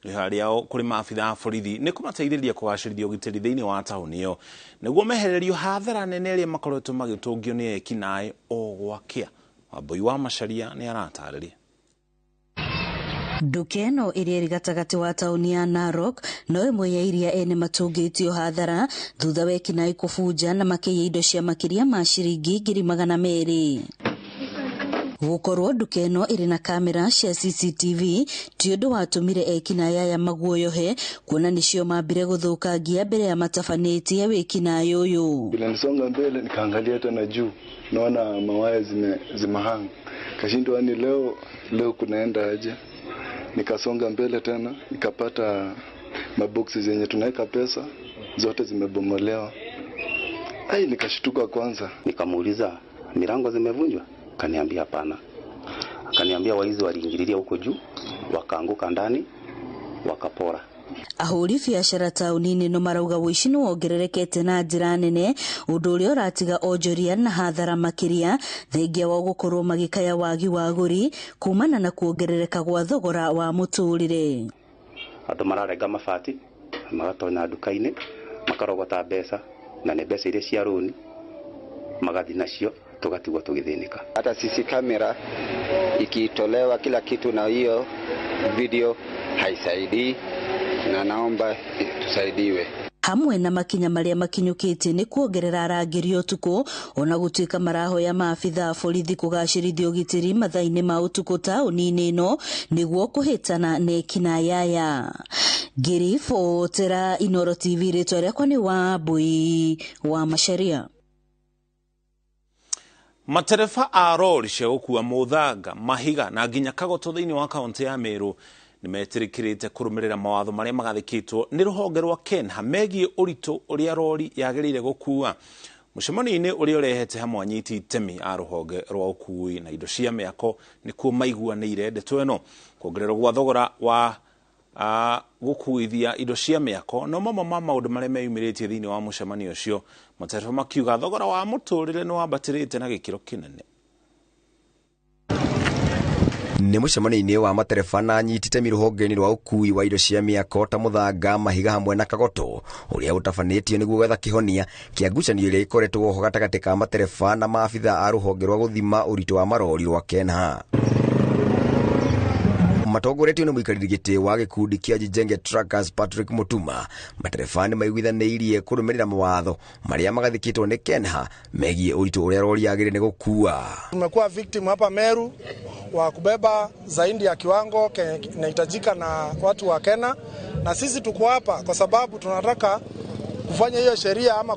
Ihoya rĩao kũrĩ maabitha a borithi nĩ kũmateithĩrĩria kũgacĩrithia ũgitĩri thĩinĩ wa taũni ĩyo nĩguo mehererio hathara nene ĩrĩa makoretwo magĩtũngio nĩ ekinaĩ o gwakĩa. Wambui wa Macharia nĩ aratarĩria. Nduka ĩno ĩrĩa ĩrĩ gatagatĩ wa taũni ya Narok no ĩmwe ya iria ene matũngĩtio hathara thutha wa ekinaĩ kũbunja na makĩiya indo cia makĩria ma ciringi 200,000. Gũkorwo nduka ĩno ĩrĩ na kamera cia CCTV ti ũndũ watũmire ekinaĩ aya maguoyohe, kuona nĩcio mambire gũthũkangia mbere ya matabanĩtie wĩkinaĩ ũyũ. Vile nisonga mbele nikaangalia tena juu, naona mawaya zimehang, kashindwa ni leo kunaenda aje. Nikasonga mbele tena nikapata maboksi zenye tunaweka pesa zote zimebomolewa. Ai, nikashtuka kwanza. Nikamuuliza milango zimevunjwa? Akaniambia hapana. Akaniambia waizi waliingililia huko juu, wakaanguka ndani, wakapora. Ahũri biacara taũni-inĩ no marauga ũici nĩ wongererekete na njĩra nene, ũndũ ũrĩa ũratiga onjoria na hathara makĩria thengia wa gũkorwo magĩkaya wagi wa agũri kumana na kuongerereka gwa thogora wa mũtũrĩre. Andũ mararenga mabati, magatonya nduka-inĩ, makarogota mbeca, na nĩ mbeca iria cia rũni, magathi nacio tugatigwo tugithinika. Hata sisi kamera ikitolewa kila kitu na hiyo video haisaidii, na naomba tusaidiwe. Hamwe na makinya maria makinyũkĩtie nĩ kuongerera arangĩri ũtukũ, ona gũtuĩka marahoya maabitha a borithi kũgacĩrithia ũgitĩri mathaa-inĩ ma ũtukũ taũni-inĩ ĩno nĩguo kũhĩtana na ekinaĩ aya. Ngĩribotera Inooro TV, rĩtwa rĩakwa nĩ Wambui wa Macharia. Matereba a rori cia gũkua mũthanga, mahiga na nginya kagoto thĩinĩ wa kaunti ya Meru nĩmetĩkĩrĩte kũrũmĩrĩra mawatho marĩa magathĩkĩtwo nĩ rũhonge rwa KENHA megiĩ ũritũ ũrĩa rori yagĩrĩire gũkua. Mũcemanio-inĩ ũrĩa ũrehete hamwe anyiti itemi a rũhonge rwa ũkui na indo cia mĩako nĩkuo maiguanĩire ndeto ĩno. Kuongererwo gwa thogora wa gũkuithia indo cia mĩako no mamwe ma maũndũ marĩa meyumĩrĩtie thĩinĩ wa mũcemanio ũcio. Matereba makiuga thogora wa mũtũrĩre nĩ wambatĩrĩte na gĩkĩro kĩnene. Nĩ mũcemanio-inĩ wa matereba na anyiti itemi rũhonge-inĩ rwa ũkui wa indo cia mĩako ta mũthanga, mahiga hamwe na kagoto ũrĩa ũtabanĩtio nĩguo gwetha kĩhonia kĩa ngucanio ĩrĩa ĩkoretwo ho gatagatĩ ka matereba na maabitha a rũhonge rwa gũthima ũritũ wa marori rwa KENHA. Matongoretio nĩ mũikarĩri gĩtĩ wa gĩkundi kĩa Jijenge Truckers Patrick Mutuma, matereba nĩ maiguithanĩirie kũrũmĩrĩra mawatho marĩa magathĩkĩtwo nĩ KENHA megiĩ ũritũ ũrĩa rori yagĩrĩire nĩ gũkua. Tumekuwa victim hapa Meru wa kubeba zaidi ya kiwango kinahitajika na watu wa KENHA, na sisi tuko hapa kwa sababu tunataka kufanya hiyo sheria ama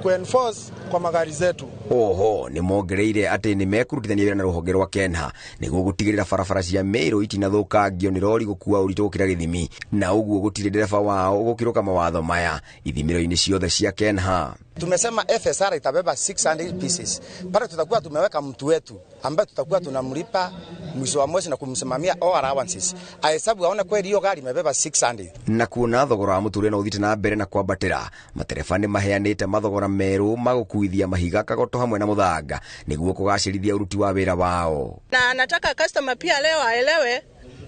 kuenforce kwa magari zetu. Oho nĩ mongereire atĩ nĩ mekũrutithania wĩra na rũhonge rwa KENHA nĩguo gũtigĩrĩra barabara cia Meru itinathũkangio nĩ rori gũkua ũritũ gũkĩra gĩthimi, na ũguo gũtirĩ ndereba wao gũkĩrũka mawatho maya ithimĩro-inĩ ciothe cia KENHA. Tumesema FSR itabeba 600 pieces. Pale tutakuwa tumeweka mtu wetu ambaye tutakuwa tunamlipa mwisho wa mwezi na kumsimamia all allowances. Ahesabu aone kweli hiyo gari imebeba 600. Na kuona thogora wa mũtũrĩre no ũthiĩte na mbere na kwambatĩra, matereba nĩ maheanĩte mathogora merũ ma gũkuithia mahiga, kagoto hamwe na mũthanga nĩguo kũgacĩrithia ũruti wa wĩra wao. Na nataka customer pia leo aelewe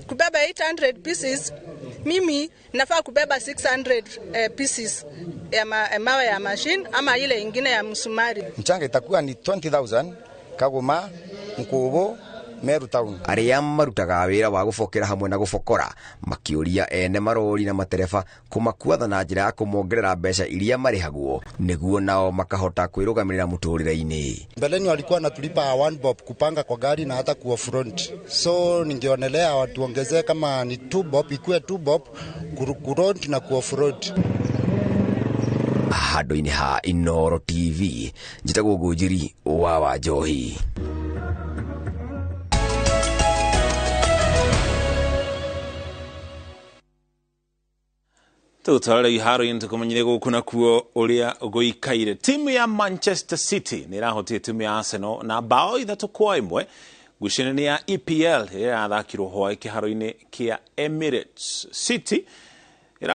kubeba 800 pieces, mimi nafaa kubeba 600 pieces ya mawe ya machine ama ile ingine ya msumari. Mchanga itakuwa ni 20,000 Kagoma, Nkubo, Meru Town. Arĩa marutaga wĩra wa gũbokera hamwe na gũbokora makĩũria ene marori na matereba kũmakuatha na njĩra ya kũmongerera mbeca iria marĩhagwo nĩguo nao makahota kwĩrũgamĩrĩra mũtũrĩre-inĩ. Mbeleni walikuwa wanatulipa 1 bob kupanga kwa gari na hata kuwa front, so ningeonelea watuongezee kama ni 2 bob, ikuwe 2 bob kuront na kuwa front. Handũ-inĩ ha Inoro TV, njĩtagwo Ngũnjiri wa Wanjohi. Tũgũtwarĩra iharo-inĩ tũkũmenyire gũkũ nakuo ũrĩa gũikaire. Timu ya Manchester City nĩ ĩrahotie timu ya Arsenal na bao 3-1 ngucanio-inĩ ya EPL ĩrĩa ĩrathakirwo hwaĩ kĩharo-inĩ kĩa Emirates. City